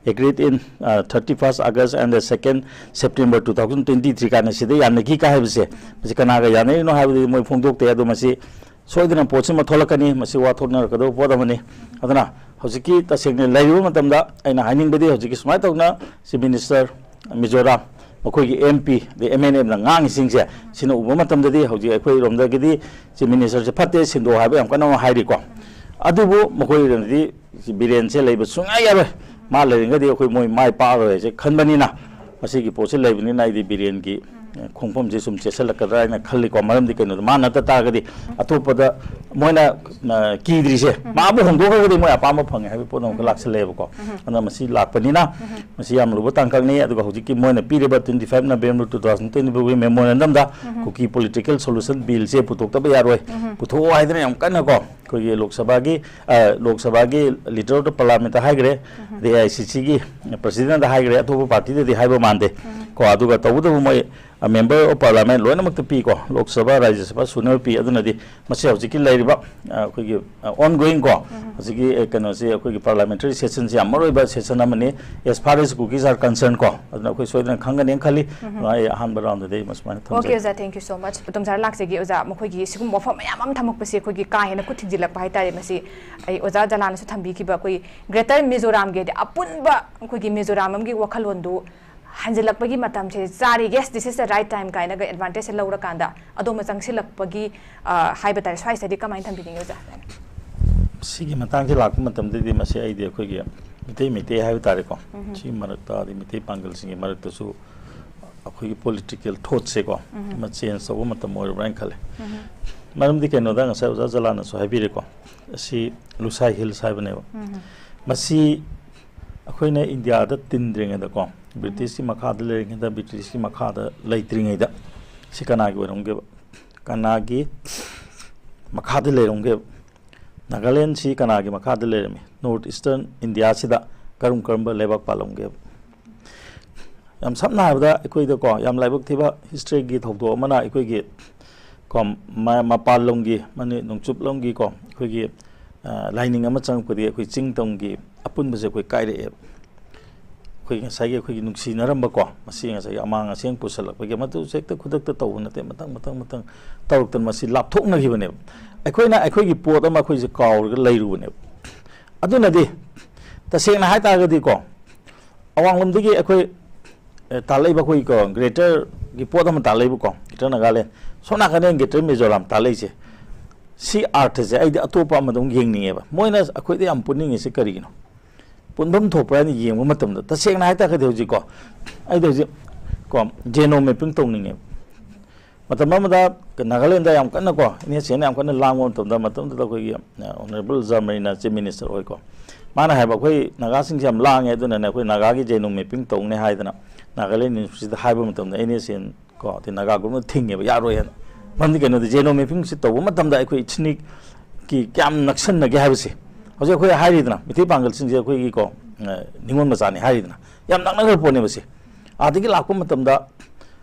agreed in, uh, thirty first August and the second September two thousand twenty three" ꯀꯥꯏꯅ ꯁꯤꯗ ꯌꯥꯅꯈꯤ ꯀꯥꯏ ꯍꯥꯏꯕꯁꯦ, ꯃꯁꯤ ꯀꯅꯥꯒ ꯌꯥꯅꯔꯤꯅꯣ ꯍꯥꯏꯕꯗꯨꯗꯤ ꯃꯣꯏ ꯐꯣꯡꯗꯣꯛꯇꯦ꯫ ꯑꯗꯣ ꯃꯁꯤ ꯁꯣꯏꯗꯅ ꯄꯣꯠꯁꯤꯃ ꯊꯣꯛꯂꯛꯀꯅꯤ, ꯃꯁꯤ ꯋꯥ ꯊꯣꯛꯅꯔꯛꯀꯗꯕ ꯄꯣꯠ ꯑꯃꯅꯤ꯫ ꯑꯗꯨꯅ ꯍꯧꯖꯤꯛꯀꯤ ꯇꯁꯦꯡꯅ ꯂꯩꯔꯤꯕ ꯃꯇꯝꯗ ꯑꯩꯅ ꯍꯥꯏꯅꯤꯡꯕꯗꯤ, ꯍꯧꯖꯤꯛꯀꯤ ꯁꯨꯃꯥꯏꯅ ꯇꯧꯗꯅ ꯆꯤꯐ ꯃꯤꯅꯤꯁꯇꯔ, ꯃꯤꯖꯣꯔꯥꯝ, ꯃꯈꯣꯏꯒꯤ ꯑꯦꯝ ꯄꯤ, ꯑꯗꯩ ꯑꯦꯝ ꯑꯦꯟ ꯑꯦꯐꯅ ꯉꯥꯡꯉꯤꯁꯤꯡꯁꯦ, ꯁꯤꯅ ꯎꯕ ꯃꯇꯝꯗꯗꯤ ꯍꯧꯖꯤꯛ ꯑꯩꯈꯣꯏꯔꯣꯝꯗꯒꯤꯗꯤ ꯆꯤꯐ ꯃꯤꯅꯤꯁꯇꯔꯁꯦ ꯐꯠꯇꯦ, ꯁꯤꯟꯗꯣꯛ ꯍꯥꯏꯕ ꯌꯥꯝ ꯀꯟꯅ ꯑꯃ ꯍꯥꯏꯔꯤꯀꯣ꯫ ꯑꯗꯨꯕꯨ ꯃꯈꯣꯏꯔꯣꯝꯗꯗꯤ ꯕꯤꯔꯦꯟꯁꯦ ꯂꯩꯕ ꯁꯨꯡꯌꯥ ꯌꯥꯔꯣꯏ, ꯃꯥ ꯂꯩꯔꯤꯉꯩꯗꯤ ꯑꯩꯈꯣꯏ ꯃꯣꯏ ꯃꯥꯏ ꯄꯥꯛꯑꯔꯣꯏ ꯍꯥꯏꯁꯦ ꯈꯟꯕꯅꯤꯅ, ꯃꯁꯤꯒꯤ ꯄꯣꯠꯁꯦ ꯂꯩꯕꯅꯤꯅ ꯑꯩꯗꯤ ꯕꯤꯔꯦꯟꯒꯤ ꯈꯣꯡꯐꯝꯁꯦ ꯁꯨꯝ ꯆꯦꯠꯁꯤꯜꯂꯛꯀꯗ꯭ꯔꯥ ꯍꯥꯏꯅ ꯈꯜꯂꯤꯀꯣ꯫ ꯃꯔꯝꯗꯤ ꯀꯩꯅꯣꯗ ꯃꯥ ꯅꯠꯇ ꯇꯥꯔꯒꯗꯤ ꯑꯇꯣꯞꯄꯗ ꯃꯣꯏꯅ, ꯑ, ꯀꯤꯗ꯭ꯔꯤꯁꯦ, ꯃꯥꯕꯨ ꯍꯣꯡꯗꯣꯛꯈ꯭ꯔꯒꯗꯤ ꯃꯣꯏ ꯑꯄꯥꯝꯕ ꯐꯪꯉꯦ ꯍꯥꯏꯕꯒꯤ ꯄꯣꯠ ꯑꯃꯈꯛ ꯂꯥꯛꯁꯜꯂꯛꯑꯦꯕꯀꯣ꯫ ꯑꯗꯨꯅ ꯃꯁꯤ ꯂꯥꯛꯄꯅꯤꯅ ꯃꯁꯤ ꯌꯥꯝ ꯂꯨꯕ ꯇꯥꯡꯀꯛꯅꯤ꯫ ꯑꯗꯨꯒ ꯍꯧꯖꯤꯛꯀꯤ ꯃꯣꯏꯅ ꯄꯤꯔꯤꯕ twenty five November two thousand twenty-fourꯒꯤ memorandumꯗ ꯀꯨꯀꯤ political solution billꯁꯦ ꯄꯨꯊꯣꯛꯇꯕ ꯌꯥꯔꯣꯏ, ꯄꯨꯊꯣꯛꯑꯣ ꯍꯥꯏꯗꯅ ꯌꯥꯝ ꯀꯟꯅ ꯀꯣ ꯑꯩꯈꯣꯏꯒꯤ ꯂꯣꯛ ꯁꯚꯥꯒꯤ, ꯑ, ꯂꯣꯛ ꯁꯚꯥꯒꯤ leader of the parliamentꯇ ꯍꯥꯏꯈ꯭ꯔꯦ, ꯑꯗꯩ ꯑꯦ ꯑꯥꯏ ꯁꯤ ꯁꯤꯒꯤ presidentꯗ ꯍꯥꯏꯈ꯭ꯔꯦ, ꯑꯇꯣꯞꯄ partyꯗꯗꯤ ꯍꯥꯏꯕ ꯃꯥꯟꯗꯦ ꯀꯣ꯫ ꯑꯗꯨꯒ ꯇꯧꯕꯇꯕꯨ ꯃꯣꯏ member of parliament ꯂꯣꯏꯅꯃꯛꯇ ꯄꯤꯀꯣ, Lok Sabha, ꯔꯥꯖ꯭ꯌ ꯁꯚꯥ ꯁꯨꯅꯕ ꯄꯤ꯫ ꯑꯗꯨꯅꯗꯤ ꯃꯁꯤ ꯍꯧꯖꯤꯛꯀꯤ ꯂꯩꯔꯤꯕ, ꯑ, ꯑꯩꯈꯣꯏꯒꯤ, ꯑ, ongoing ꯀꯣ, ꯍꯧꯖꯤꯛꯀꯤ, ꯑ, ꯀꯩꯅꯣꯁꯤ, ꯑꯩꯈꯣꯏꯒꯤ parliamentary sessionꯁꯤ ꯌꯥꯝ ꯃꯔꯨ ꯑꯣꯏꯕ session ꯑꯃꯅꯤ, as far as Kukis are concerned ꯀꯣ꯫ ꯑꯗꯨꯅ ꯑꯩꯈꯣꯏ ꯁꯣꯏꯗꯅ ꯈꯪꯒꯅꯤ ꯈꯜꯂꯤ꯫ ꯑꯗꯨꯅ ꯑꯩ ꯑꯍꯥꯟꯕ roundꯗꯗꯤ ꯑꯩ ꯃꯁꯨꯃꯥꯏꯅ ꯊꯝꯖꯒꯦ꯫ Okay ꯑꯣꯖꯥ, thank you so much꯫ ꯃꯇꯝ ꯁꯥꯔ ꯂꯥꯛꯆꯒꯦ ꯑꯣꯖꯥ, ꯃꯈꯣꯏꯒꯤ ꯁꯤꯒꯨꯝꯕ ꯋꯥꯐꯝ ꯃꯌꯥꯝ ꯑꯃ ꯊꯝꯃꯛꯄꯁꯦ ꯑꯩꯈꯣꯏꯒꯤ ꯀꯥ ꯍꯦꯟꯅ ꯈꯨꯠ ꯊꯤꯡꯖꯤꯜꯂꯛꯄ ꯍꯥꯏꯇꯥꯔꯦ꯫ ꯃꯁꯤ ꯑꯩ ꯑꯣꯖꯥ ꯖꯂꯥꯟꯅꯁꯨ ꯊꯝꯕꯤꯈꯤꯕ ꯑꯩꯈꯣꯏ greater ꯃꯤꯖꯣꯔꯥꯝꯒꯤ ꯍꯥꯏꯗꯤ ꯑꯄꯨꯟꯕ ꯑꯩꯈꯣꯏꯒꯤ ꯃꯤꯖꯣꯔꯥꯝ ꯑꯃꯒꯤ ꯋꯥꯈꯜꯂꯣꯟꯗꯨ ꯍꯟꯖꯤꯜꯂꯛꯄꯒꯤ ꯃꯇꯝꯁꯦ ꯆꯥꯔꯦ, yes, this is the right time ꯀꯥꯏꯅꯒ advantageꯁꯦ ꯂꯧꯔꯀꯥꯟꯗ ꯑꯗꯣꯝꯗ ꯆꯪꯁꯤꯜꯂꯛꯄꯒꯤ, ꯑ, ꯍꯥꯏꯕ ꯇꯥꯔꯦ, ꯁ꯭ꯋꯥꯏꯁꯤꯗꯗꯤ ꯀꯃꯥꯏꯅ ꯊꯝꯕꯤꯅꯤꯡꯉꯤ ꯑꯣꯖꯥ? ꯁꯤꯒꯤ ꯃꯇꯥꯡꯁꯦ ꯂꯥꯛꯄ ꯃꯇꯝꯗꯗꯤ ꯃꯁꯤ ꯑꯩꯗꯤ ꯑꯩꯈꯣꯏꯒꯤ ꯃꯤꯇꯩ ꯃꯩꯇꯩ ꯍꯥꯏꯕ ꯇꯥꯔꯦꯀꯣ, ꯁꯤꯒꯤ ꯃꯔꯛꯇ ꯑꯗꯩ ꯃꯤꯇꯩ ꯄꯥꯡꯒꯜꯁꯤꯡꯒꯤ ꯃꯔꯛꯇꯁꯨ ꯑꯩꯈꯣꯏꯒꯤ political thoughtꯁꯦꯀꯣ ꯑꯃ change ꯇꯧꯕ ꯃꯇꯝ ꯑꯣꯏꯔꯕ꯭ꯔꯥ ꯍꯥꯏꯅ ꯈꯜꯂꯦ꯫ ꯃꯔꯝꯗꯤ ꯀꯩꯅꯣꯗ ꯉꯁꯥꯏ ꯑꯣꯖꯥ ꯖꯂꯥꯟꯅꯁꯨ ꯍꯥꯏꯕꯤꯔꯦꯀꯣ, ꯑꯁꯤ ꯂꯨꯁꯥꯏ Hills ꯍꯥꯏꯕꯅꯦꯕ꯫ ꯃꯁꯤ ꯑꯩꯈꯣꯏꯅ ꯏꯟꯗꯤꯌꯥꯗ ꯇꯤꯟꯗ꯭ꯔꯤꯉꯩꯗꯀꯣ, Britishꯀꯤ ꯃꯈꯥꯗ ꯂꯩꯔꯤꯉꯩꯗ, Britishꯀꯤ ꯃꯈꯥꯗ ꯂꯩꯇ꯭ꯔꯤꯉꯩꯗ ꯁꯤ ꯀꯅꯥꯒꯤ ꯑꯣꯏꯔꯝꯒꯦꯕ? ꯀꯅꯥꯒꯤ ꯃꯈꯥꯗ ꯂꯩꯔꯝꯒꯦꯕ? ꯅꯥꯒꯥꯂꯦꯟꯁꯤ ꯀꯅꯥꯒꯤ ꯃꯈꯥꯗ ꯂꯩꯔꯝꯃꯤ? North Eastern ꯏꯟꯗꯤꯌꯥꯁꯤꯗ ꯀꯔꯝ ꯀꯔꯝꯕ ꯂꯩꯕꯥꯛ ꯄꯥꯜꯂꯝꯒꯦꯕ? ꯌꯥꯝ ꯁꯝꯅ ꯍꯥꯏꯔꯕꯗ ꯑꯩꯈꯣꯏꯗꯀꯣ ꯌꯥꯝ ꯂꯥꯏꯕꯛ ꯊꯤꯕ historyꯒꯤ ꯊꯧꯗꯣꯛ ꯑꯃꯅ ꯑꯩꯈꯣꯏꯒꯤ ꯀꯣ, ꯃ-, ꯃꯄꯥꯟ ꯂꯝꯒꯤ, ꯃꯅꯤ-, ꯅꯣꯡꯆꯨꯞ ꯂꯝꯒꯤꯀꯣ, ꯑꯩꯈꯣꯏꯒꯤ, ꯑ, ꯂꯥꯏꯅꯤꯡ ꯑꯃ ꯆꯪꯉꯛꯄꯗꯤ ꯑꯩꯈꯣꯏ ꯆꯤꯡ ꯇꯝꯒꯤ ꯑꯄꯨꯟꯕꯁꯦ ꯑꯩꯈꯣꯏ ꯀꯥꯏꯔꯛꯑꯦꯕ꯫ ꯑꯩꯈꯣꯏ ꯉꯁꯥꯏꯒꯤ ꯑꯩꯈꯣꯏꯒꯤ ꯅꯨꯡꯁꯤꯅꯔꯝꯕꯀꯣ, ꯃꯁꯤ ꯉꯁꯥꯏꯒꯤ ꯑꯃꯥꯡ ꯑꯁꯦꯡ ꯄꯨꯁꯜꯂꯛꯄꯒꯤ ꯃꯗꯨꯁꯨ ꯍꯦꯛꯇ ꯈꯨꯗꯛꯇ ꯇꯧꯕ ꯅꯠꯇꯦ, ꯃꯊꯪ, ꯃꯊꯪ, ꯃꯊꯪ ꯇꯧꯔꯛꯇꯅ ꯃꯁꯤ ꯂꯥꯞꯊꯣꯛꯅꯈꯤꯕꯅꯦꯕ꯫ ꯑꯩꯈꯣꯏꯅ ꯑꯩꯈꯣꯏꯒꯤ ꯄꯣꯠ ꯑꯃ ꯑꯩꯈꯣꯏꯁꯦ ꯀꯥꯎꯔꯒ ꯂꯩꯔꯨꯕꯅꯦꯕ꯫ ꯑꯗꯨꯅꯗꯤ ꯇꯁꯦꯡꯅ ꯍꯥꯏ ꯇꯥꯔꯒꯗꯤꯀꯣ, ꯑꯋꯥꯡꯂꯣꯝꯗꯒꯤ ꯑꯩꯈꯣꯏ, ꯑꯦ, ꯇꯥꯜꯂꯛꯏꯕ ꯑꯩꯈꯣꯏ ꯀꯣ, greaterꯒꯤ ꯄꯣꯠ ꯑꯃ ꯇꯥꯜꯂꯛꯏꯕꯀꯣ, Greater Nagaland, ꯁꯣꯝ ꯅꯥꯀꯟꯗ Greater Mizoram ꯇꯥꯜꯂꯛꯏꯁꯦ, ꯁꯤ ꯑꯥꯔꯊꯁꯦ ꯑꯩꯗꯤ ꯑꯇꯣꯞꯄ ꯑꯃꯗ ꯑꯃꯨꯛ ꯌꯦꯡꯅꯤꯡꯉꯦꯕ꯫ ꯃꯣꯏꯅ ꯑꯩꯈꯣꯏꯗ ꯌꯥꯝ ꯄꯨꯅꯤꯡꯉꯤꯁꯦ ꯀꯔꯤꯒꯤꯅꯣ? ꯄꯨꯟꯐꯝ ꯊꯣꯛꯄ꯭ꯔꯥ ꯍꯥꯏꯅ ꯌꯦꯡꯕ ꯃꯇꯝꯗ, ꯇꯁꯦꯡꯅ ꯍꯥꯏꯇꯥꯔꯒꯗꯤ ꯍꯧꯖꯤꯛꯀꯣ, ꯑꯩꯗꯤ ꯍꯧꯖꯤꯛ ꯀꯣ, genome mapping ꯇꯧꯅꯤꯡꯉꯦ꯫ ꯃꯇꯝ ꯑꯃꯗ ꯅꯥꯒꯥꯂꯦꯟꯗ ꯌꯥꯝ ꯀꯟꯅ ꯀꯣ, NSCN ꯌꯥꯝ ꯀꯟꯅ ꯂꯥꯡꯕ ꯃꯇꯝꯗ, ꯃꯇꯝꯗꯨꯗ ꯑꯩꯈꯣꯏꯒꯤ, ꯑ, Honourable ꯖꯔꯃꯅꯤꯅ Chief Minister ꯑꯣꯏꯀꯣ, ꯃꯥꯅ ꯍꯥꯏꯕ, "ꯑꯩꯈꯣꯏ ꯅꯥꯒꯥꯁꯤꯡꯁꯦ ꯌꯥꯝ ꯂꯥꯡꯉꯦ, ꯑꯗꯨꯅꯅꯦ ꯑꯩꯈꯣꯏ ꯅꯥꯒꯥꯒꯤ genome mapping ꯇꯧꯅꯤ" ꯍꯥꯏꯗꯅ ꯅꯥꯒꯥꯂꯦꯟ Universityꯗ ꯍꯥꯏꯕ ꯃꯇꯝꯗ NSCN ꯀꯣ, ꯑꯗꯩ ꯅꯥꯒꯥ groupꯅ ꯊꯤꯡꯉꯦꯕ, "ꯌꯥꯔꯣꯏ" ꯍꯥꯏꯅ꯫ ꯃꯔꯝꯗꯤ ꯀꯩꯅꯣꯗ, genome mappingꯁꯤ ꯇꯧꯕ ꯃꯇꯝꯗ ꯑꯩꯈꯣꯏ ethnicꯀꯤ ꯀꯌꯥꯝ ꯅꯛꯁꯟꯅꯒꯦ ꯍꯥꯏꯕꯁꯦ, ꯍꯧꯖꯤꯛ ꯑꯩꯈꯣꯏ ꯍꯥꯏꯔꯤꯗꯅ, ꯃꯩꯇꯩ ꯄꯥꯡꯒꯜꯁꯤꯡꯁꯦ ꯑꯩꯈꯣꯏꯒꯤ ꯀꯣ, ꯑ, ꯅꯤꯉꯣꯜ ꯃꯆꯥꯅꯤ ꯍꯥꯏꯔꯤꯗꯅ, ꯌꯥꯝ ꯅꯛꯅꯈ꯭ꯔ ꯄꯣꯠꯅꯦꯕ ꯁꯦ꯫ ꯑꯥꯗꯒꯤ ꯂꯥꯛꯄ ꯃꯇꯝꯗ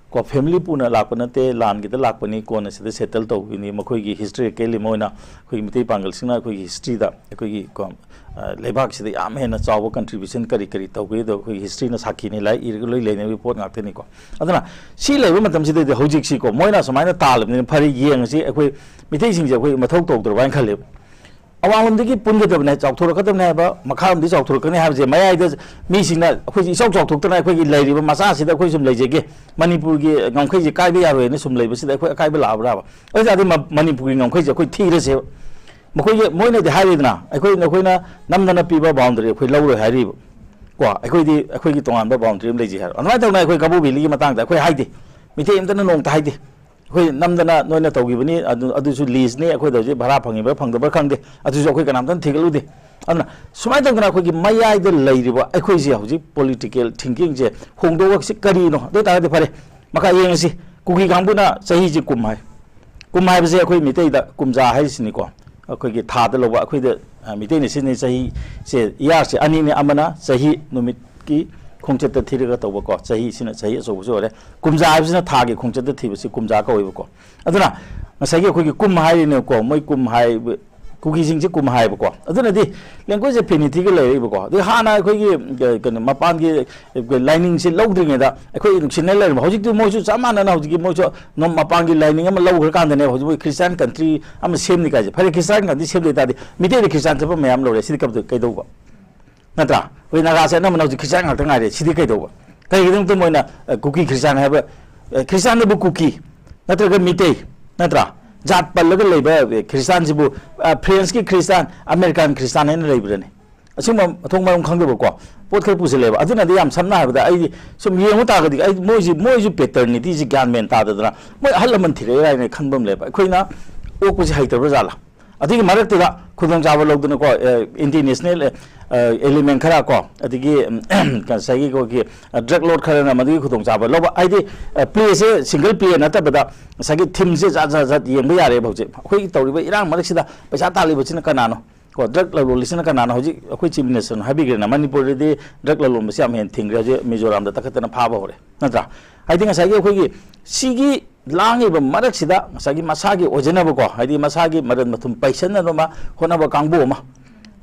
ꯀꯣ, family ꯄꯨꯅ ꯂꯥꯛꯄ ꯅꯠꯇꯦ, ꯂꯥꯟꯒꯤꯗ ꯂꯥꯛꯄꯅꯤ, ꯀꯣꯟꯅ ꯁꯤꯗ settle ꯇꯧꯈꯤꯅꯤ꯫ ꯃꯈꯣꯏꯒꯤ historically ꯃꯣꯏꯅ, ꯑꯩꯈꯣꯏꯒꯤ ꯃꯩꯇꯩ ꯄꯥꯡꯒꯜꯁꯤꯡꯅ ꯑꯩꯈꯣꯏꯒꯤ historyꯗ ꯑꯩꯈꯣꯏꯒꯤ ꯀꯣ, ꯑ, ꯂꯩꯕꯥꯛꯁꯤꯗ ꯌꯥꯝ ꯍꯦꯟꯅ ꯆꯥꯎꯕ contribution ꯀꯔꯤ ꯀꯔꯤ ꯇꯧꯈꯤꯗꯣ ꯑꯩꯈꯣꯏꯒꯤ historyꯅ ꯁꯥꯈꯤꯅꯤ, ꯂꯥꯏꯔꯤꯛ ꯏꯔꯒ ꯂꯣꯏ ꯂꯩꯅꯔꯤꯕ ꯄꯣꯠ ꯉꯥꯛꯇꯅꯤꯀꯣ꯫ ꯑꯗꯨꯅ ꯁꯤ ꯂꯩꯕ ꯃꯇꯝꯁꯤꯗꯗꯤ ꯍꯧꯖꯤꯛꯁꯤꯀꯣ, ꯃꯣꯏꯅ ꯁꯨꯃꯥꯏꯅ ꯇꯥꯜꯂꯕꯅꯤꯅ, "ꯐꯔꯦ, ꯌꯦꯡꯉꯁꯤ, ꯑꯩꯈꯣꯏ ꯃꯤꯇꯩꯁꯤꯡꯁꯦ ꯑꯩꯈꯣꯏ ꯃꯊꯧ ꯇꯧꯗ꯭ꯔꯕ" ꯍꯥꯏꯅ ꯈꯜꯂꯦꯕ꯫ ꯑꯋꯥꯡꯂꯣꯝꯗꯒꯤ ꯄꯨꯟꯒꯗꯕꯅꯦ, ꯆꯥꯎꯊꯣꯔꯛꯀꯗꯕꯅꯦ ꯍꯥꯏꯕ, ꯃꯈꯥꯔꯣꯝꯗꯤ ꯆꯥꯎꯊꯣꯔꯛꯀꯅꯤ ꯍꯥꯏꯕꯁꯦ, ꯃꯌꯥꯏꯗ ꯃꯤꯁꯤꯡꯅ ꯑꯩꯈꯣꯏꯁꯦ ꯏꯆꯥꯎ ꯆꯥꯎꯊꯣꯛꯇꯅ ꯑꯩꯈꯣꯏꯒꯤ ꯂꯩꯔꯤꯕ ꯃꯆꯥꯁꯤꯗ ꯑꯩꯈꯣꯏ ꯁꯨꯝ ꯂꯩꯖꯒꯦ, ꯃꯅꯤꯄꯨꯔꯒꯤ ꯉꯝꯈꯩꯁꯦ ꯀꯥꯏꯕ ꯌꯥꯔꯣꯏꯅ ꯁꯨꯝ ꯂꯩꯕꯁꯤꯗ ꯑꯩꯈꯣꯏ ꯑꯀꯥꯏꯕ ꯂꯥꯛꯑꯕ꯭ꯔꯥꯕ? ꯑꯗꯨ ꯇꯥꯔꯗꯤ ꯃ-, ꯃꯅꯤꯄꯨꯔꯒꯤ ꯉꯝꯈꯩꯁꯦ ꯑꯩꯈꯣꯏ ꯊꯤꯔꯁꯦꯕ꯫ ꯃꯈꯣꯏꯒꯤ, ꯃꯣꯏꯅꯗꯤ ꯍꯥꯏꯔꯤꯗꯅ, ꯑꯩꯈꯣꯏ, ꯅꯈꯣꯏꯅ ꯅꯝꯗꯅ ꯄꯤꯕ boundary ꯑꯩꯈꯣꯏ ꯂꯧꯔꯣꯏ ꯍꯥꯏꯔꯤꯕ꯫ ꯀꯣ, ꯑꯩꯈꯣꯏꯗꯤ ꯑꯩꯈꯣꯏꯒꯤ ꯇꯣꯉꯥꯟꯕ boundary ꯑꯃ ꯂꯩꯖꯩ ꯍꯥꯏꯔꯣ꯫ ꯑꯗꯨꯃꯥꯏꯅ ꯇꯧꯅ ꯑꯩꯈꯣꯏ ꯀꯕꯣ ꯚꯦꯂꯤꯒꯤ ꯃꯇꯥꯡꯗ ꯑꯩꯈꯣꯏ ꯍꯥꯏꯗꯦ, ꯃꯤꯇꯩ ꯑꯃꯇꯅ ꯅꯣꯡꯃꯇ ꯍꯥꯏꯗꯦ꯫ ꯑꯩꯈꯣꯏ ꯅꯝꯗꯅ ꯅꯣꯏꯅ ꯇꯧꯈꯤꯕꯅꯤ, ꯑꯗꯨ, ꯑꯗꯨꯁꯨ leaseꯅꯤ, ꯑꯩꯈꯣꯏꯗ ꯍꯧꯖꯤꯛ ꯚꯔꯥ ꯐꯪꯉꯤꯕ꯭ꯔꯥ ꯐꯪꯗꯕ꯭ꯔꯥ ꯈꯪꯗꯦ, ꯑꯗꯨꯁꯨ ꯑꯩꯈꯣꯏ ꯀꯅꯥꯝꯇꯅ ꯊꯤꯒꯠꯂꯨꯗꯦ꯫ ꯑꯗꯨꯅ ꯁꯨꯃꯥꯏꯅ ꯇꯧꯗꯅ ꯑꯩꯈꯣꯏꯒꯤ ꯃꯌꯥꯏꯗ ꯂꯩꯔꯤꯕ ꯑꯩꯈꯣꯏꯁꯦ ꯍꯧꯖꯤꯛ political thinkingꯁꯦ ꯍꯣꯡꯗꯣꯛꯑꯒ ꯁꯤ ꯀꯔꯤꯅꯣ? ꯑꯗꯨ ꯑꯣꯏ ꯇꯥꯔꯒꯗꯤ ꯐꯔꯦ, ꯃꯈꯥ ꯌꯦꯡꯉꯁꯤ꯫ ꯀꯨꯀꯤ ꯀꯥꯡꯕꯨꯅ ꯆꯍꯤꯁꯦ ꯀꯨꯝ ꯍꯥꯏ꯫ ꯀꯨꯝ ꯍꯥꯏꯕꯁꯦ ꯑꯩꯈꯣꯏ ꯃꯤꯇꯩꯗ ꯀꯨꯝꯖꯥ ꯍꯥꯏꯔꯤꯁꯤꯅꯤꯀꯣ꯫ ꯑꯩꯈꯣꯏꯒꯤ ꯊꯥꯗ ꯂꯧꯕ, ꯑꯩꯈꯣꯏꯗ, ꯑ, ꯃꯤꯇꯩꯅ ꯁꯤꯖꯤꯟꯅꯩ ꯆꯍꯤꯁꯦ, yearꯁꯦ ꯑꯅꯤꯅꯤ, ꯑꯃꯅ ꯆꯍꯤ ꯅꯨꯃꯤꯠꯀꯤ ꯈꯣꯡꯆꯠꯇ ꯊꯤꯔꯒ ꯇꯧꯕꯀꯣ, ꯆꯍꯤꯁꯤꯅ ꯆꯍꯤ ꯑꯆꯧꯕꯁꯨ ꯑꯣꯏꯔꯦ꯫ ꯀꯨꯝꯖꯥ ꯍꯥꯏꯕꯁꯤꯅ ꯊꯥꯒꯤ ꯈꯣꯡꯆꯠꯇ ꯊꯤꯕꯁꯤ ꯀꯨꯝꯖꯥ ꯀꯧꯋꯦꯕꯀꯣ꯫ ꯑꯗꯨꯅ ꯉꯁꯥꯏꯒꯤ ꯑꯩꯈꯣꯏꯒꯤ ꯀꯨꯝ ꯍꯥꯏꯔꯤꯅꯦꯀꯣ, ꯃꯣꯏ ꯀꯨꯝ ꯍꯥꯏꯕ, ꯀꯨꯀꯤꯁꯤꯡꯁꯦ ꯀꯨꯝ ꯍꯥꯏꯕꯀꯣ꯫ ꯑꯗꯨꯅꯗꯤ language affinity ꯂꯩꯔꯛꯏꯕꯀꯣ꯫ ꯑꯗꯩ ꯍꯥꯟꯅ ꯑꯩꯈꯣꯏꯒꯤ, ꯑ, ꯀꯩꯅꯣ, ꯃꯄꯥꯟꯒꯤ, ꯑ, ꯂꯥꯏꯅꯤꯡꯁꯦ ꯂꯧꯗ꯭ꯔꯤꯉꯩꯗ ꯑꯩꯈꯣꯏ ꯅꯨꯡꯁꯤꯅ ꯂꯩꯔꯝꯕ꯫ ꯍꯧꯖꯤꯛꯇꯤ ꯃꯣꯏꯁꯨ ꯆꯞ ꯃꯥꯟꯅꯅ ꯍꯧꯖꯤꯛꯀꯤ ꯃꯣꯏꯁꯨ ꯅꯣꯡ-, ꯃꯄꯥꯟꯒꯤ ꯂꯥꯏꯅꯤꯡ ꯑꯃ ꯂꯧꯈ꯭ꯔꯀꯥꯟꯗꯅꯦ ꯍꯧꯖꯤꯛ ꯃꯣꯏ Christian country ꯑꯃ ꯁꯦꯝꯅꯤ ꯀꯥꯏꯁꯦ꯫ ꯐꯔꯦ, Christian country ꯁꯦꯝꯗꯣꯏ ꯇꯥꯔꯗꯤ ꯃꯤꯇꯩꯗ Christian ꯆꯠꯄ ꯃꯌꯥꯝ ꯂꯧꯔꯦ, ꯁꯤꯗꯤ ꯀꯩꯗꯧ-, ꯀꯩꯗꯧꯕ? ꯅꯠꯇ꯭ꯔꯥ? ꯑꯩꯈꯣꯏ ꯅꯥꯒꯥꯁꯦ ꯑꯅꯝꯕꯅ ꯍꯧꯖꯤꯛ Christian ꯉꯥꯛꯇ ꯉꯥꯏꯔꯦ꯫ ꯁꯤꯗꯤ ꯀꯩꯗꯧꯕ? ꯀꯔꯤꯒꯤꯗꯃꯛꯇ ꯃꯣꯏꯅ, ꯑ, ꯀꯨꯀꯤ Christian ꯍꯥꯏꯕ, ꯑ, Christianꯗꯕꯨ ꯀꯨꯀꯤ ꯅꯠꯇ꯭ꯔꯒ ꯃꯤꯇꯩ ꯅꯠꯇ꯭ꯔꯥ? ꯖꯥꯠ ꯄꯜꯂꯒ ꯂꯩꯕ, ꯑ, Christianꯁꯤꯕꯨ, ꯑ, Frenchꯀꯤ Christian, American Christian ꯍꯥꯏꯅ ꯂꯩꯕ꯭ꯔꯅꯦ? ꯑꯁꯤꯒꯨꯝꯕ ꯃꯊꯣꯡ ꯃꯔꯝ ꯈꯪꯗꯕꯀꯣ, ꯄꯣꯠ ꯈꯔ ꯄꯨꯁꯤꯜꯂꯦꯕ꯫ ꯑꯗꯨꯅꯗꯤ ꯌꯥꯝ ꯁꯝꯅ ꯍꯥꯏꯔꯕꯗ, ꯑꯩꯗꯤ ꯁꯨꯝ ꯌꯦꯡꯉꯨ ꯇꯥꯔꯒꯗꯤ, ꯑꯩ ꯃꯣꯏꯁꯤ, ꯃꯣꯏꯁꯨ ꯄꯦꯇꯔꯅꯤꯇꯤꯁꯤ ꯒ꯭ꯌꯥꯟ ꯃꯦꯟ ꯇꯥꯗꯗꯅ ꯃꯣꯏ ꯑꯍꯜ ꯂꯃꯟ ꯊꯤꯔꯛꯏꯔꯥ ꯍꯥꯏꯅ ꯈꯟꯕ ꯑꯃ ꯂꯩꯕ꯫ ꯑꯩꯈꯣꯏꯅ ꯑꯣꯛꯄꯁꯤ ꯍꯩꯇꯕ꯭ꯔꯥ ꯖꯥꯠꯂꯥ? ꯑꯗꯨꯒꯤ ꯃꯔꯛꯇꯨꯗ ꯈꯨꯗꯣꯡꯆꯥꯕ ꯂꯧꯗꯅꯀꯣ, ꯑꯦ, ꯑꯦꯟꯇꯤ ꯅꯦꯁꯅꯦꯜ, ꯑꯦ, ꯑꯦ, ꯑꯦꯂꯤꯃꯦꯟ ꯈꯔ ꯀꯣ, ꯑꯗꯒꯤ, ꯎꯝ, ꯉꯁꯥꯏꯒꯤ ꯑꯩꯈꯣꯏꯒꯤ, ꯑ, ꯗ꯭ꯔꯒ ꯂꯣꯔꯗ ꯈꯔꯅ ꯃꯗꯨꯒꯤ ꯈꯨꯗꯣꯡꯆꯥꯕ ꯂꯧꯕ, ꯍꯥꯏꯗꯤ, ꯑ, ꯄ꯭ꯂꯦꯁꯦ ꯁꯤꯡꯒꯜ ꯄ꯭ꯂꯦ ꯅꯠꯇꯕꯗ ꯉꯁꯥꯏꯒꯤ ꯊꯤꯝꯁꯦ ꯖꯥꯠ ꯖꯥꯠ ꯖꯥꯠ ꯌꯦꯡꯕ ꯌꯥꯔꯦꯕ꯫ ꯍꯧꯖꯤꯛ ꯑꯩꯈꯣꯏꯒꯤ ꯇꯧꯔꯤꯕ ꯏꯔꯥꯡ ꯃꯔꯛꯁꯤꯗ ꯄꯩꯁꯥ ꯇꯥꯜꯂꯤꯕꯁꯤꯅ ꯀꯅꯥꯅꯣ? ꯀꯣ, ꯗ꯭ꯔꯒ ꯂꯂꯣꯜꯂꯤꯁꯤꯅ ꯀꯅꯥꯅꯣ? ꯍꯧꯖꯤꯛ ꯑꯩꯈꯣꯏ ꯆꯤꯐ ꯃꯤꯅꯤꯁꯇꯔꯅ ꯍꯥꯏꯕꯤꯈ꯭ꯔꯦꯅ, ꯃꯅꯤꯄꯨꯔꯗꯗꯤ ꯗ꯭ꯔꯒ ꯂꯂꯣꯟꯕꯁꯤ ꯌꯥꯝ ꯍꯦꯟꯅ ꯊꯤꯡꯈ꯭ꯔꯦ, ꯍꯧꯖꯤꯛ ꯃꯤꯖꯣꯔꯥꯝꯗ ꯇꯛꯈꯠꯇꯅ ꯐꯥꯕ ꯍꯧꯔꯦ, ꯅꯠꯇ꯭ꯔꯥ? ꯍꯥꯏꯗꯤ ꯉꯁꯥꯏꯒꯤ ꯑꯩꯈꯣꯏꯒꯤ ꯁꯤꯒꯤ ꯂꯥꯡꯉꯤꯕ ꯃꯔꯛꯁꯤꯗ ꯉꯁꯥꯏꯒꯤ ꯃꯁꯥꯒꯤ ꯑꯣꯏꯖꯅꯕꯀꯣ, ꯍꯥꯏꯗꯤ ꯃꯁꯥꯒꯤ ꯃꯔꯟ ꯃꯊꯨꯝ ꯄꯩꯁꯟꯅꯅꯕ ꯍꯣꯠꯅꯕ ꯀꯥꯡꯕꯨ ꯑꯃ,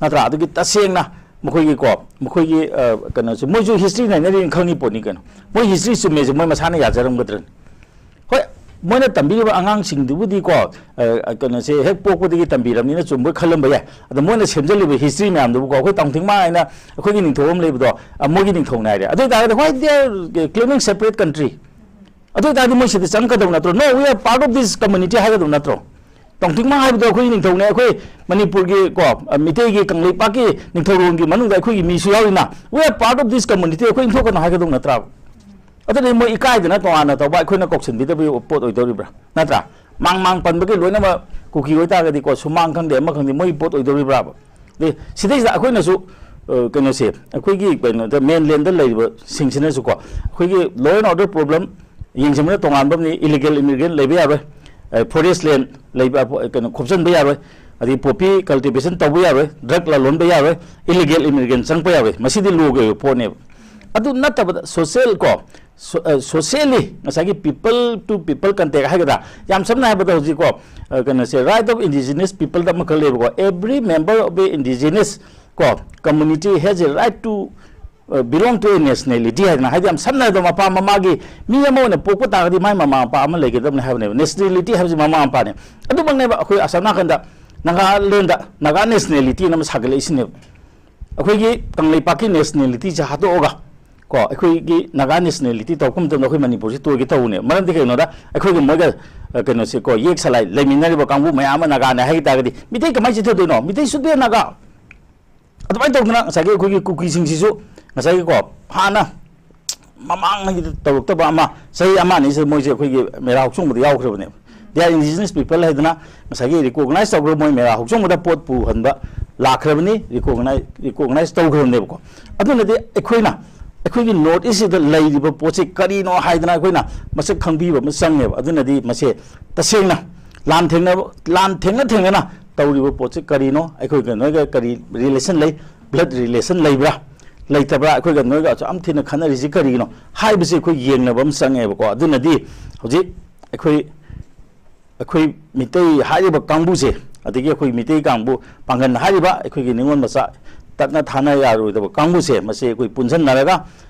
ꯅꯠꯇ꯭ꯔꯥ? ꯑꯗꯨꯒꯤ ꯇꯁꯦꯡꯅ ꯃꯈꯣꯏꯒꯤꯀꯣ, ꯃꯈꯣꯏꯒꯤ, ꯑ, ꯀꯩꯅꯣꯁꯦ, ꯃꯣꯏꯁꯨ ꯍꯤꯁꯇ꯭ꯔꯤ ꯅꯩꯅꯔꯤꯅ ꯈꯪꯉꯤ ꯄꯣꯠꯅꯤ ꯀꯩꯅꯣ꯫ ꯃꯣꯏ ꯍꯤꯁꯇ꯭ꯔꯤ ꯆꯨꯝꯃꯦꯁꯦ ꯃꯣꯏ ꯃꯁꯥꯅ ꯌꯥꯖꯔꯝꯒꯗ꯭ꯔꯅꯤ? ꯍꯣꯏ, ꯃꯣꯏꯅ ꯇꯝꯕꯤꯔꯤꯕ ꯑꯉꯥꯡꯁꯤꯡꯗꯨꯕꯨꯗꯤꯀꯣ, ꯑ, ꯀꯩꯅꯣꯁꯦ ꯍꯦꯛ ꯄꯣꯛꯄꯗꯒꯤ ꯇꯝꯕꯤꯔꯕꯅꯤꯅ ꯆꯨꯝꯕꯣꯏ ꯈꯜꯂꯝꯕ ꯌꯥꯏ꯫ ꯑꯗꯣ ꯃꯣꯏꯅ ꯁꯦꯝꯖꯜꯂꯤꯕ ꯍꯤꯁꯇ꯭ꯔꯤ ꯃꯌꯥꯝꯗꯨꯕꯨꯀꯣ, ꯑꯩꯈꯣꯏ ꯇꯥꯎꯊꯤꯡꯃꯥꯡ ꯍꯥꯏꯅ ꯑꯩꯈꯣꯏꯒꯤ ꯅꯤꯡꯊꯧ ꯑꯃ ꯂꯩꯕꯗꯣ, ꯑ, ꯃꯣꯏꯒꯤ ꯅꯤꯡꯊꯧꯅꯦ ꯍꯥꯏꯔꯦ꯫ ꯑꯗꯨ ꯑꯣꯏ ꯇꯥꯔꯒꯗꯤ, why they are claiming separate country? ꯑꯗꯨ ꯑꯣꯏ ꯇꯥꯔꯗꯤ ꯃꯣꯏ ꯁꯤꯗ ꯆꯪꯉꯛꯀꯗꯧ ꯅꯠꯇ꯭ꯔꯣ? No, we are part of this community ꯍꯥꯏꯒꯗꯧ ꯅꯠꯇ꯭ꯔꯣ? ꯇꯥꯎꯊꯤꯡꯃꯥꯡ ꯍꯥꯏꯕꯗꯣ ꯑꯩꯈꯣꯏꯒꯤ ꯅꯤꯡꯊꯧꯅꯦ, ꯑꯩꯈꯣꯏ ꯃꯅꯤꯄꯨꯔꯒꯤ ꯀꯣ, ꯑ, ꯃꯤꯇꯩꯒꯤ ꯀꯪꯂꯩꯄꯥꯛꯀꯤ ꯅꯤꯡꯊꯧꯔꯣꯜꯒꯤ ꯃꯅꯨꯡꯗ ꯑꯩꯈꯣꯏꯒꯤ ꯃꯤꯁꯨ ꯌꯥꯎꯔꯤꯅ, we are part of this community, ꯑꯩꯈꯣꯏ ꯏꯟꯊꯣꯛꯀꯅꯨ ꯍꯥꯏꯒꯗꯧ ꯅꯠꯇ꯭ꯔꯥꯕ? ꯑꯗꯨꯗꯤ ꯃꯣꯏ ꯏꯀꯥꯏꯗꯅ ꯇꯣꯉꯥꯟꯅ ꯇꯧꯕ, ꯑꯩꯈꯣꯏꯅ ꯀꯧꯁꯤꯟꯕꯤꯗꯕꯒꯤ ꯄꯣꯠ ꯑꯣꯏꯗꯧꯔꯤꯕ꯭ꯔꯥ? ꯅꯠꯇ꯭ꯔꯥ? ꯃꯥꯡ ꯃꯥꯡ ꯄꯟꯕꯒꯤ ꯂꯣꯏꯅꯃꯛ ꯀꯨꯀꯤ ꯑꯣꯏꯇꯥꯔꯒꯗꯤꯀꯣ, ꯁꯨꯃꯥꯡ ꯈꯪꯗꯦ, ꯑꯃ ꯈꯪꯗꯦ, ꯃꯣꯏꯒꯤ ꯄꯣꯠ ꯑꯣꯏꯗꯧꯔꯤꯕ꯭ꯔꯥꯕ? ꯑꯗꯩ ꯁꯤꯗꯩꯁꯤꯗ ꯑꯩꯈꯣꯏꯅꯁꯨ, ꯑ, ꯀꯩꯅꯣꯁꯦ, ꯑꯩꯈꯣꯏꯒꯤ ꯀꯩꯅꯣꯗ, ꯃꯦꯟꯂꯦꯟꯗ ꯂꯩꯔꯤꯕꯁꯤꯡꯁꯤꯅꯁꯨꯀꯣ, ꯑꯩꯈꯣꯏꯒꯤ law and order problem ꯌꯦꯡꯁꯤꯟꯕꯅ ꯇꯣꯉꯥꯟꯕ ꯑꯃꯅꯤ, illegal immigrant ꯂꯩꯕ ꯌꯥꯔꯣꯏ, ꯑ, forest land ꯂꯩꯕ, ꯑ, ꯀꯩꯅꯣ, ꯈꯣꯞꯆꯟꯕ ꯌꯥꯔꯣꯏ, ꯑꯗꯩ poppy cultivation ꯇꯧꯕ ꯌꯥꯔꯣꯏ, ꯗ꯭ꯔꯒ ꯂꯂꯣꯟꯕ ꯌꯥꯔꯣꯏ, illegal immigrant ꯆꯪꯕ ꯌꯥꯔꯣꯏ, ꯃꯁꯤꯗꯤ ꯂꯣꯒꯤ ꯑꯣꯏꯕ ꯄꯣꯠꯅꯦꯕ꯫ ꯑꯗꯨ ꯅꯠꯇꯕꯗ social ꯀꯣ, ꯁꯣ-, ꯑ, socially ꯉꯁꯥꯏꯒꯤ people to people contact ꯍꯥꯏꯒꯗ꯭ꯔꯥ, ꯌꯥꯝ ꯁꯝꯅ ꯍꯥꯏꯔꯕꯗ ꯍꯧꯖꯤꯛꯀꯣ, ꯑ, ꯀꯩꯅꯣꯁꯦ, right of indigenous peopleꯗ ꯑꯃꯈꯛ ꯂꯩꯕꯀꯣ, every member of the indigenous ꯀꯣ community has a right to, ꯑ, belong to a nationality ꯍꯥꯏꯗꯅ, ꯍꯥꯏꯗꯤ ꯌꯥꯝ ꯁꯝꯅ ꯍꯥꯏꯔꯕꯗ ꯃꯄꯥ ꯃꯃꯥꯒꯤ ꯃꯤ ꯑꯃ ꯑꯣꯏꯅ ꯄꯣꯛꯄ ꯇꯥꯔꯒꯗꯤ ꯃꯥꯏ ꯃꯃꯥ ꯃꯄꯥ ꯑꯃ ꯂꯩꯒꯗꯕꯅꯤ ꯍꯥꯏꯕꯅꯦꯕ꯫ Nationality ꯍꯥꯏꯕꯁꯤ ꯃꯃꯥ ꯃꯄꯥꯅꯦ꯫ ꯑꯗꯨꯃꯛꯅꯦꯕ ꯑꯩꯈꯣꯏ ꯑꯁꯣꯝ ꯅꯥꯀꯟꯗ ꯅꯥꯒꯥꯂꯦꯟꯗ ꯅꯥꯒꯥ nationalityꯅ ꯑꯃ ꯁꯥꯒꯠꯂꯛꯏꯁꯤꯅꯦꯕ꯫ ꯑꯩꯈꯣꯏꯒꯤ ꯀꯪꯂꯩꯄꯥꯛꯀꯤ nationalityꯁꯦ ꯍꯥꯠꯇꯣꯛꯑꯒ ꯀꯣ, ꯑꯩꯈꯣꯏꯒꯤ ꯅꯥꯒꯥ nationality ꯇꯧꯔꯛꯄ ꯃꯇꯝꯗ ꯑꯩꯈꯣꯏ ꯃꯅꯤꯄꯨꯔꯁꯤ ꯇꯣꯏꯒꯦ ꯇꯧꯕꯅꯦ꯫ ꯃꯔꯝꯗꯤ ꯀꯩꯒꯤꯅꯣꯗ ꯑꯩꯈꯣꯏꯒ ꯃꯣꯏꯒ, ꯑ, ꯀꯩꯅꯣꯁꯦ ꯀꯣ, ꯌꯦꯛ ꯁꯂꯥꯏ ꯂꯩꯃꯤꯟꯅꯔꯤꯕ ꯀꯥꯡꯕꯨ ꯃꯌꯥꯝ ꯑꯃ ꯅꯥꯒꯥꯅꯦ ꯍꯥꯏ ꯇꯥꯔꯒꯗꯤ ꯃꯤꯇꯩ ꯀꯃꯥꯏꯅ ꯆꯤꯊꯗꯣꯏꯅꯣ? Meitei should be a Naga꯫ ꯑꯗꯨꯃꯥꯏꯅ ꯇꯧꯗꯅ ꯉꯁꯥꯏꯒꯤ ꯑꯩꯈꯣꯏꯒꯤ ꯀꯨꯀꯤꯁꯤꯡꯁꯤꯁꯨ ꯉꯁꯥꯏꯒꯤꯀꯣ, ꯍꯥꯟꯅ ꯃꯃꯥꯡꯉꯩꯗ ꯇꯧꯔꯛꯇꯕ ꯑꯃ, ꯆꯍꯤ ꯑꯃ ꯑꯅꯤꯁꯤꯗ ꯃꯣꯏꯁꯦ ꯑꯩꯈꯣꯏꯒꯤ ꯃꯦꯔꯥ ꯍꯧꯆꯣꯡꯕꯗ ꯌꯥꯎꯈ꯭ꯔꯕꯅꯦꯕ꯫ They are indigenous people ꯍꯥꯏꯗꯅ ꯉꯁꯥꯏꯒꯤ recognize ꯇꯧꯈ꯭ꯔꯕ, ꯃꯣꯏ ꯃꯦꯔꯥ ꯍꯧꯆꯣꯡꯕꯗ ꯄꯣꯠ ꯄꯨꯍꯟꯕ ꯂꯥꯛꯈ꯭ꯔꯕꯅꯤ, recognize, recognize ꯇꯧꯈ꯭ꯔꯕꯅꯦꯕꯀꯣ꯫ ꯑꯗꯨꯅꯗꯤ ꯑꯩꯈꯣꯏꯅ, ꯑꯩꯈꯣꯏꯒꯤ North East ꯁꯤꯗ ꯂꯩꯔꯤꯕ ꯄꯣꯠꯁꯦ ꯀꯔꯤꯅꯣ ꯍꯥꯏꯗꯅ ꯑꯩꯈꯣꯏꯅ ꯃꯁꯛ ꯈꯪꯕꯤꯕ ꯑꯃ ꯆꯪꯉꯦꯕ꯫ ꯑꯗꯨꯅꯗꯤ ꯃꯁꯦ ꯇꯁꯦꯡꯅ ꯂꯥꯟ ꯊꯦꯡꯅ, ꯂꯥꯟ ꯊꯦꯡꯅ ꯊꯦꯡꯅꯅ ꯇꯧꯔꯤꯕ ꯄꯣꯠꯁꯦ ꯀꯔꯤꯅꯣ, ꯑꯩꯈꯣꯏꯒ ꯅꯣꯏꯒ ꯀꯔꯤ relation ꯂꯩ, blood relation ꯂꯩꯕ꯭ꯔꯥ, ꯂꯩꯇꯕ꯭ꯔꯥ, ꯑꯩꯈꯣꯏꯒ ꯅꯣꯏꯒ ꯑꯁꯨꯛ ꯌꯥꯝ ꯊꯤꯅ ꯈꯠꯅꯔꯤꯁꯤ ꯀꯔꯤꯒꯤꯅꯣ ꯍꯥꯏꯕꯁꯤ ꯑꯩꯈꯣꯏ ꯌꯦꯡꯅꯕ ꯑꯃ ꯆꯪꯉꯦꯕꯀꯣ꯫ ꯑꯗꯨꯅꯗꯤ ꯍꯧꯖꯤꯛ ꯑꯩꯈꯣꯏ, ꯑꯩꯈꯣꯏ ꯃꯤꯇꯩ ꯍꯥꯏꯔꯤꯕ ꯀꯥꯡꯕꯨꯁꯦ, ꯑꯗꯒꯤ ꯑꯩꯈꯣꯏ ꯃꯤꯇꯩ ꯀꯥꯡꯕꯨ ꯄꯥꯡꯒꯜ ꯍꯥꯏꯔꯤꯕ ꯑꯩꯈꯣꯏꯒꯤ ꯅꯤꯉꯣꯜ ꯃꯆꯥ ꯇꯠꯅ ꯊꯥꯅ ꯌꯥꯔꯣꯏꯗꯕ ꯀꯥꯡꯕꯨꯁꯦ, ꯃꯁꯤ ꯑꯩꯈꯣꯏ ꯄꯨꯟꯁꯤꯟꯅꯔꯒ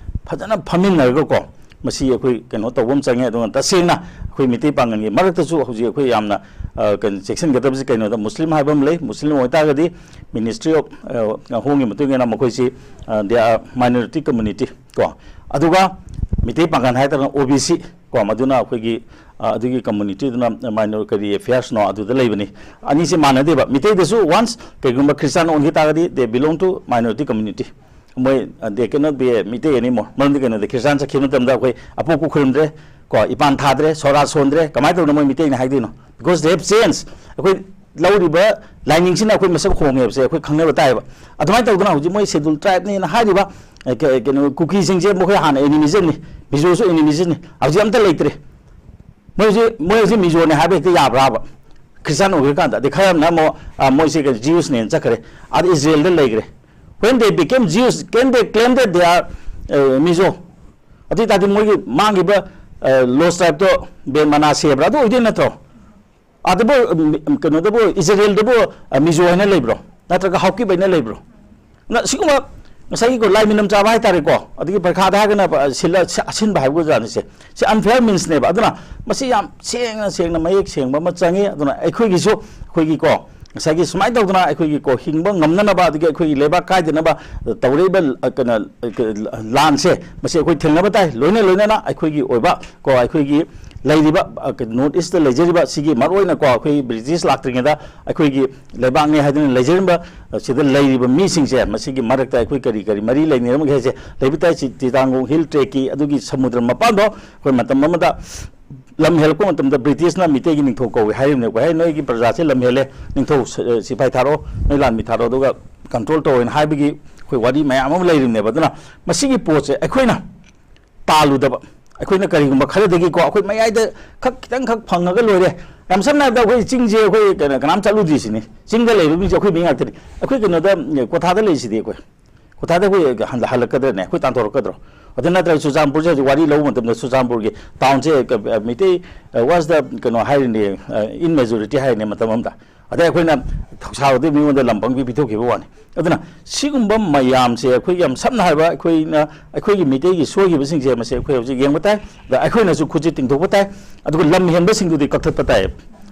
ꯐꯖꯅ ꯐꯝꯃꯤꯟꯅꯔꯒꯀꯣ, ꯃꯁꯤ ꯑꯩꯈꯣꯏ ꯀꯩꯅꯣ ꯇꯧꯕ ꯑꯃ ꯆꯪꯉꯦ꯫ ꯑꯗꯨꯅ ꯇꯁꯦꯡꯅ ꯑꯩꯈꯣꯏ ꯃꯤꯇꯩ ꯄꯥꯡꯒꯜꯒꯤ ꯃꯔꯛꯇꯁꯨ ꯍꯧꯖꯤꯛ ꯑꯩꯈꯣꯏ ꯌꯥꯝꯅ, ꯑ, ꯀꯩꯅꯣ, ꯆꯦꯛꯁꯤꯟꯒꯗꯕꯁꯤ ꯀꯩꯅꯣꯗ, ꯃꯨꯁꯂꯤꯝ ꯍꯥꯏꯕ ꯑꯃ ꯂꯩ꯫ ꯃꯨꯁꯂꯤꯝ ꯑꯣꯏꯇꯥꯔꯒꯗꯤ Ministry of, ꯑ, ꯍꯣꯝꯒꯤ ꯃꯇꯨꯡ ꯏꯟꯅ ꯃꯈꯣꯏꯁꯤ, ꯑ, they are minority community ꯀꯣ, ꯑꯗꯨꯒ ꯃꯤꯇꯩ ꯄꯥꯡꯒꯜ ꯍꯥꯏꯇꯥꯔꯒꯅ O B C ꯀꯣ, ꯃꯗꯨꯅ ꯑꯩꯈꯣꯏꯒꯤ, ꯑ, ꯑꯗꯨꯒꯤ community ꯗꯨꯅ minor-, ꯀꯔꯤ affairs ꯅꯣ ꯑꯗꯨꯗ ꯂꯩꯕꯅꯤ꯫ ꯑꯅꯤꯁꯤ ꯃꯥꯟꯅꯗꯦꯕ꯫ ꯃꯤꯇꯩꯗꯁꯨ once ꯀꯩꯒꯨꯝꯕ Christian ꯑꯣꯟꯈꯤ ꯇꯥꯔꯒꯗꯤ they belong to minority community꯫ ꯃꯣꯏ, ꯑ, they cannot be a Meitei anymore꯫ ꯃꯔꯝꯗꯤ ꯀꯩꯅꯣꯗ, Christian ꯆꯠꯈꯤꯕ ꯃꯇꯝꯗ ꯑꯩꯈꯣꯏ ꯑꯄꯣꯛꯄ ꯈꯨꯔꯨꯝꯗ꯭ꯔꯦ ꯀꯣ, ꯏꯄꯥꯟ ꯊꯥꯗ꯭ꯔꯦ, ꯁꯣꯔꯥ ꯁꯣꯟꯗ꯭ꯔꯦ, ꯀꯃꯥꯏꯅ ꯇꯧꯗꯅ ꯃꯣꯏ ꯃꯤꯇꯩꯅ ꯍꯥꯏꯗꯣꯏꯅꯣ? Because they have changed꯫ ꯑꯩꯈꯣꯏ ꯂꯧꯔꯤꯕ ꯂꯥꯏꯅꯤꯡꯁꯤꯅ ꯑꯩꯈꯣꯏ ꯃꯁꯛ ꯍꯣꯡꯉꯦꯕꯁꯦ ꯑꯩꯈꯣꯏ ꯈꯪꯅꯕ ꯇꯥꯏꯌꯦꯕ꯫ ꯑꯗꯨꯃꯥꯏꯅ ꯇꯧꯗꯅ ꯍꯧꯖꯤꯛ ꯃꯣꯏ Scheduled Tribe ꯅꯦꯅ ꯍꯥꯏꯔꯤꯕ, ꯑ, ꯀ-, ꯀꯩꯅꯣ, ꯀꯨꯀꯤꯁꯤꯡꯁꯦ ꯃꯈꯣꯏ ꯍꯥꯟꯅ animism ꯅꯤ, ꯃꯤꯖꯣꯁꯨ animism ꯅꯤ, ꯍꯧꯖꯤꯛ ꯑꯝꯇ ꯂꯩꯇ꯭ꯔꯦ꯫ ꯃꯣꯏ ꯍꯧꯖꯤꯛ, ꯃꯣꯏ ꯍꯧꯖꯤꯛ ꯃꯤꯖꯣꯅꯦ ꯍꯥꯏꯕ ꯍꯦꯛꯇ ꯌꯥꯕ꯭ꯔꯥꯕ? Christian ꯑꯣꯏꯈ꯭ꯔꯀꯥꯟꯗ, ꯑꯗꯩ ꯈꯔ ꯑꯃꯅ ꯑꯃꯨꯛ, ꯑ, ꯃꯣꯏꯁꯦ ꯀꯩꯅꯣ, Jews ꯅꯦꯅ ꯆꯠꯈ꯭ꯔꯦ, ꯑꯗ ꯏꯖꯔꯦꯜꯗ ꯂꯩꯈ꯭ꯔꯦ꯫ When they became Jews, can they claim that they are, ꯑ, Mizo? ꯑꯗꯨ ꯑꯣꯏ ꯇꯥꯔꯗꯤ ꯃꯣꯏꯒꯤ ꯃꯥꯡꯈꯤꯕ, ꯑ, lost tribe ꯇꯣ ꯕꯦꯟ ꯃꯅꯥꯁꯦ ꯍꯥꯏꯕ꯭ꯔꯥ, ꯑꯗꯨ ꯑꯣꯏꯗꯣꯏ ꯅꯠꯇ꯭ꯔꯣ? ꯑꯗꯨꯕꯨ, ꯎꯝ, ꯀꯩꯅꯣꯗꯕꯨ, ꯏꯖꯔꯦꯜꯗꯕꯨ, ꯑ, ꯃꯤꯖꯣ ꯍꯥꯏꯅ ꯂꯩꯕ꯭ꯔꯣ? ꯅꯠꯇ꯭ꯔꯒ ꯍꯥꯎꯀꯤꯞ ꯍꯥꯏꯅ ꯂꯩꯕ꯭ꯔꯣ? ꯅ, ꯁꯤꯒꯨꯝꯕ ꯉꯁꯥꯏꯒꯤ ꯂꯥꯏ ꯃꯤꯅꯝ ꯆꯥꯕ ꯍꯥꯏꯇꯥꯔꯦꯀꯣ, ꯑꯗꯒꯤ ꯄꯔꯤꯈꯥꯗ ꯍꯥꯏꯔꯒꯅ, ꯑ, ꯁꯤꯜꯂ-, ꯁꯤ-, ꯑꯁꯤꯟꯕ ꯍꯥꯏꯕ ꯑꯣꯖꯥꯅꯤꯁꯦ꯫ ꯁꯤ unfair means ꯅꯦꯕ꯫ ꯑꯗꯨꯅ ꯃꯁꯤ ꯌꯥꯝ ꯁꯦꯡꯅ, ꯁꯦꯡꯅ, ꯃꯌꯦꯛ ꯁꯦꯡꯕ ꯑꯃ ꯆꯪꯉꯤ꯫ ꯑꯗꯨꯅ ꯑꯩꯈꯣꯏꯒꯤꯁꯨ, ꯑꯩꯈꯣꯏꯒꯤꯀꯣ, ꯉꯁꯥꯏꯒꯤ ꯁꯨꯃꯥꯏꯅ ꯇꯧꯗꯅ ꯑꯩꯈꯣꯏꯒꯤ ꯀꯣ ꯍꯤꯡꯕ ꯉꯝꯅꯅꯕ, ꯑꯗꯒꯤ ꯑꯩꯈꯣꯏꯒꯤ ꯂꯩꯕꯥꯛ ꯀꯥꯏꯗꯅꯕ ꯇꯧꯔꯛꯏꯕ, ꯑ, ꯀꯩꯅꯣ, ꯑ, ꯂꯥꯟꯁꯦ, ꯃꯁꯤ ꯑꯩꯈꯣꯏ ꯊꯦꯡꯅꯕ ꯇꯥꯏ꯫ ꯂꯣꯏꯅ ꯂꯣꯏꯅꯅ ꯑꯩꯈꯣꯏꯒꯤ ꯑꯣꯏꯕ ꯀꯣ, ꯑꯩꯈꯣꯏꯒꯤ ꯂꯩꯔꯤꯕ, ꯑ, ꯀꯩꯅꯣ, North East ꯂꯩꯖꯔꯤꯕ ꯁꯤꯒꯤ ꯃꯔꯨꯑꯣꯏꯅ ꯀꯣ, ꯑꯩꯈꯣꯏ British ꯂꯥꯛꯇ꯭ꯔꯤꯉꯩꯗ ꯑꯩꯈꯣꯏꯒꯤ ꯂꯩꯕꯥꯛꯅꯤ ꯍꯥꯏꯗꯨꯅ ꯂꯩꯖꯔꯝꯕ, ꯑ, ꯁꯤꯗ ꯂꯩꯔꯤꯕ ꯃꯤꯁꯤꯡꯁꯦ, ꯃꯁꯤꯒꯤ ꯃꯔꯛꯇ ꯑꯩꯈꯣꯏ ꯀꯔꯤ ꯀꯔꯤ ꯃꯔꯤ ꯂꯩꯅꯔꯝꯒꯦ ꯍꯥꯏꯁꯦ ꯂꯩꯕ ꯇꯥꯏ꯫ ꯁꯤ ꯇꯤꯇꯥꯡꯒꯣꯡ Hill Tract ꯀꯤ ꯑꯗꯨꯒꯤ ꯁꯃꯨꯗ꯭ꯔ ꯃꯄꯥꯟꯗꯣ ꯑꯩꯈꯣꯏ ꯃꯇꯝ ꯑꯃꯗ ꯂꯝ ꯍꯦꯜꯂꯛꯄ ꯃꯇꯝꯗ British ꯅ ꯃꯤꯇꯩꯒꯤ ꯅꯤꯡꯊꯧ ꯀꯧꯏ ꯍꯥꯏꯔꯤꯕꯅꯦꯀꯣ꯫ "ꯍꯦ, ꯅꯣꯏꯒꯤ ꯄ꯭ꯔꯖꯥꯁꯦ ꯂꯝ ꯍꯦꯜꯂꯦ, ꯅꯤꯡꯊꯧ ꯁ-, ꯑ, ꯁꯤꯐꯥꯏ ꯊꯥꯔꯛꯑꯣ, ꯅꯣꯏ ꯂꯥꯟꯃꯤ ꯊꯥꯔꯛꯑꯣ, ꯑꯗꯨꯒ control ꯇꯧꯑꯣꯅ" ꯍꯥꯏꯕꯒꯤ ꯑꯩꯈꯣꯏ ꯋꯥꯔꯤ ꯃꯌꯥꯝ ꯑꯃ ꯂꯩꯔꯤꯕꯅꯦꯕ꯫ ꯑꯗꯨꯅ ꯃꯁꯤꯒꯤ ꯄꯣꯠꯁꯦ ꯑꯩꯈꯣꯏꯅ ꯇꯥꯜꯂꯨꯗꯕ, ꯑꯩꯈꯣꯏꯅ ꯀꯔꯤꯒꯨꯝꯕ ꯈꯔꯗꯒꯤꯀꯣ, ꯑꯩꯈꯣꯏ ꯃꯌꯥꯏꯗ ꯈꯛ, ꯈꯤꯇꯪ ꯈꯛ ꯐꯪꯉꯒ ꯂꯣꯏꯔꯦ꯫ ꯌꯥꯝ ꯁꯝꯅ ꯍꯥꯏꯔꯕꯗ ꯑꯩꯈꯣꯏ ꯆꯤꯡꯁꯦ, ꯑꯩꯈꯣꯏ ꯀꯩꯅꯣ, ꯀꯅꯥꯝ ꯆꯠꯂꯨꯗ꯭ꯔꯤꯁꯤꯅꯤ꯫ ꯆꯤꯡꯗ ꯂꯩꯕ ꯃꯤꯁꯦ ꯑꯩꯈꯣꯏ ꯃꯤ ꯉꯥꯛꯇꯅꯤ꯫ ꯑꯩꯈꯣꯏ ꯀꯩꯅꯣꯗ, ꯀ꯭ꯋꯥꯊꯥꯗ ꯂꯩꯔꯤꯁꯤꯗꯤ ꯑꯩꯈꯣꯏ꯫ ꯀ꯭ꯋꯥꯊꯥꯗ ꯑꯩꯈꯣꯏ ꯍꯜꯂ-, ꯍꯜꯂꯛꯀꯗ꯭ꯔꯅꯦ? ꯑꯩꯈꯣꯏ ꯇꯥꯟꯊꯣꯔꯛꯀꯗ꯭ꯔꯣ? ꯑꯗꯨ ꯅꯠꯇ꯭ꯔꯒ ꯆꯨꯔꯆꯥꯟꯄꯨꯔꯁꯦ ꯍꯧꯖꯤꯛ ꯋꯥꯔꯤ ꯂꯧꯕ ꯃꯇꯝꯗ ꯆꯨꯔꯆꯥꯟꯄꯨꯔꯒꯤ town ꯁꯦ ꯀ-, ꯑ, ꯃꯩꯇꯩ, ꯑ, was the, ꯀꯩꯅꯣ ꯍꯥꯏꯔꯤꯅꯦ, ꯑ, in majority ꯍꯥꯏꯔꯤꯅꯦ ꯃꯇꯝ ꯑꯃꯗ꯫ ꯑꯗꯩ ꯑꯩꯈꯣꯏꯅ ꯊꯧꯁꯥꯔꯨꯗꯣꯏ ꯃꯤꯉꯣꯟꯗ ꯂꯝ ꯄꯪꯄꯤ ꯄꯤꯊꯣꯛꯈꯤꯕ ꯋꯥꯅꯤ꯫ ꯑꯗꯨꯅ ꯁꯤꯒꯨꯝꯕ ꯃꯌꯥꯝꯁꯦ ꯑꯩꯈꯣꯏ ꯌꯥꯝ ꯁꯝꯅ ꯍꯥꯏꯕ ꯑꯩꯈꯣꯏꯅ, ꯑꯩꯈꯣꯏꯒꯤ ꯃꯤꯇꯩꯒꯤ ꯁꯣꯏꯈꯤꯕꯁꯤꯡꯁꯦ ꯃꯁꯤ ꯑꯩꯈꯣꯏ ꯍꯧꯖꯤꯛ ꯌꯦꯡꯕ ꯇꯥꯏ꯫ ꯑꯗ ꯑꯩꯈꯣꯏꯅꯁꯨ ꯈꯨꯠꯁꯦ ꯇꯤꯡꯊꯣꯛꯄ ꯇꯥꯏ꯫ ꯑꯗꯨꯒ ꯂꯝ ꯍꯦꯟꯕꯁꯤꯡꯗꯨꯗꯤ ꯀꯛꯊꯠꯄ ꯇꯥꯏ꯫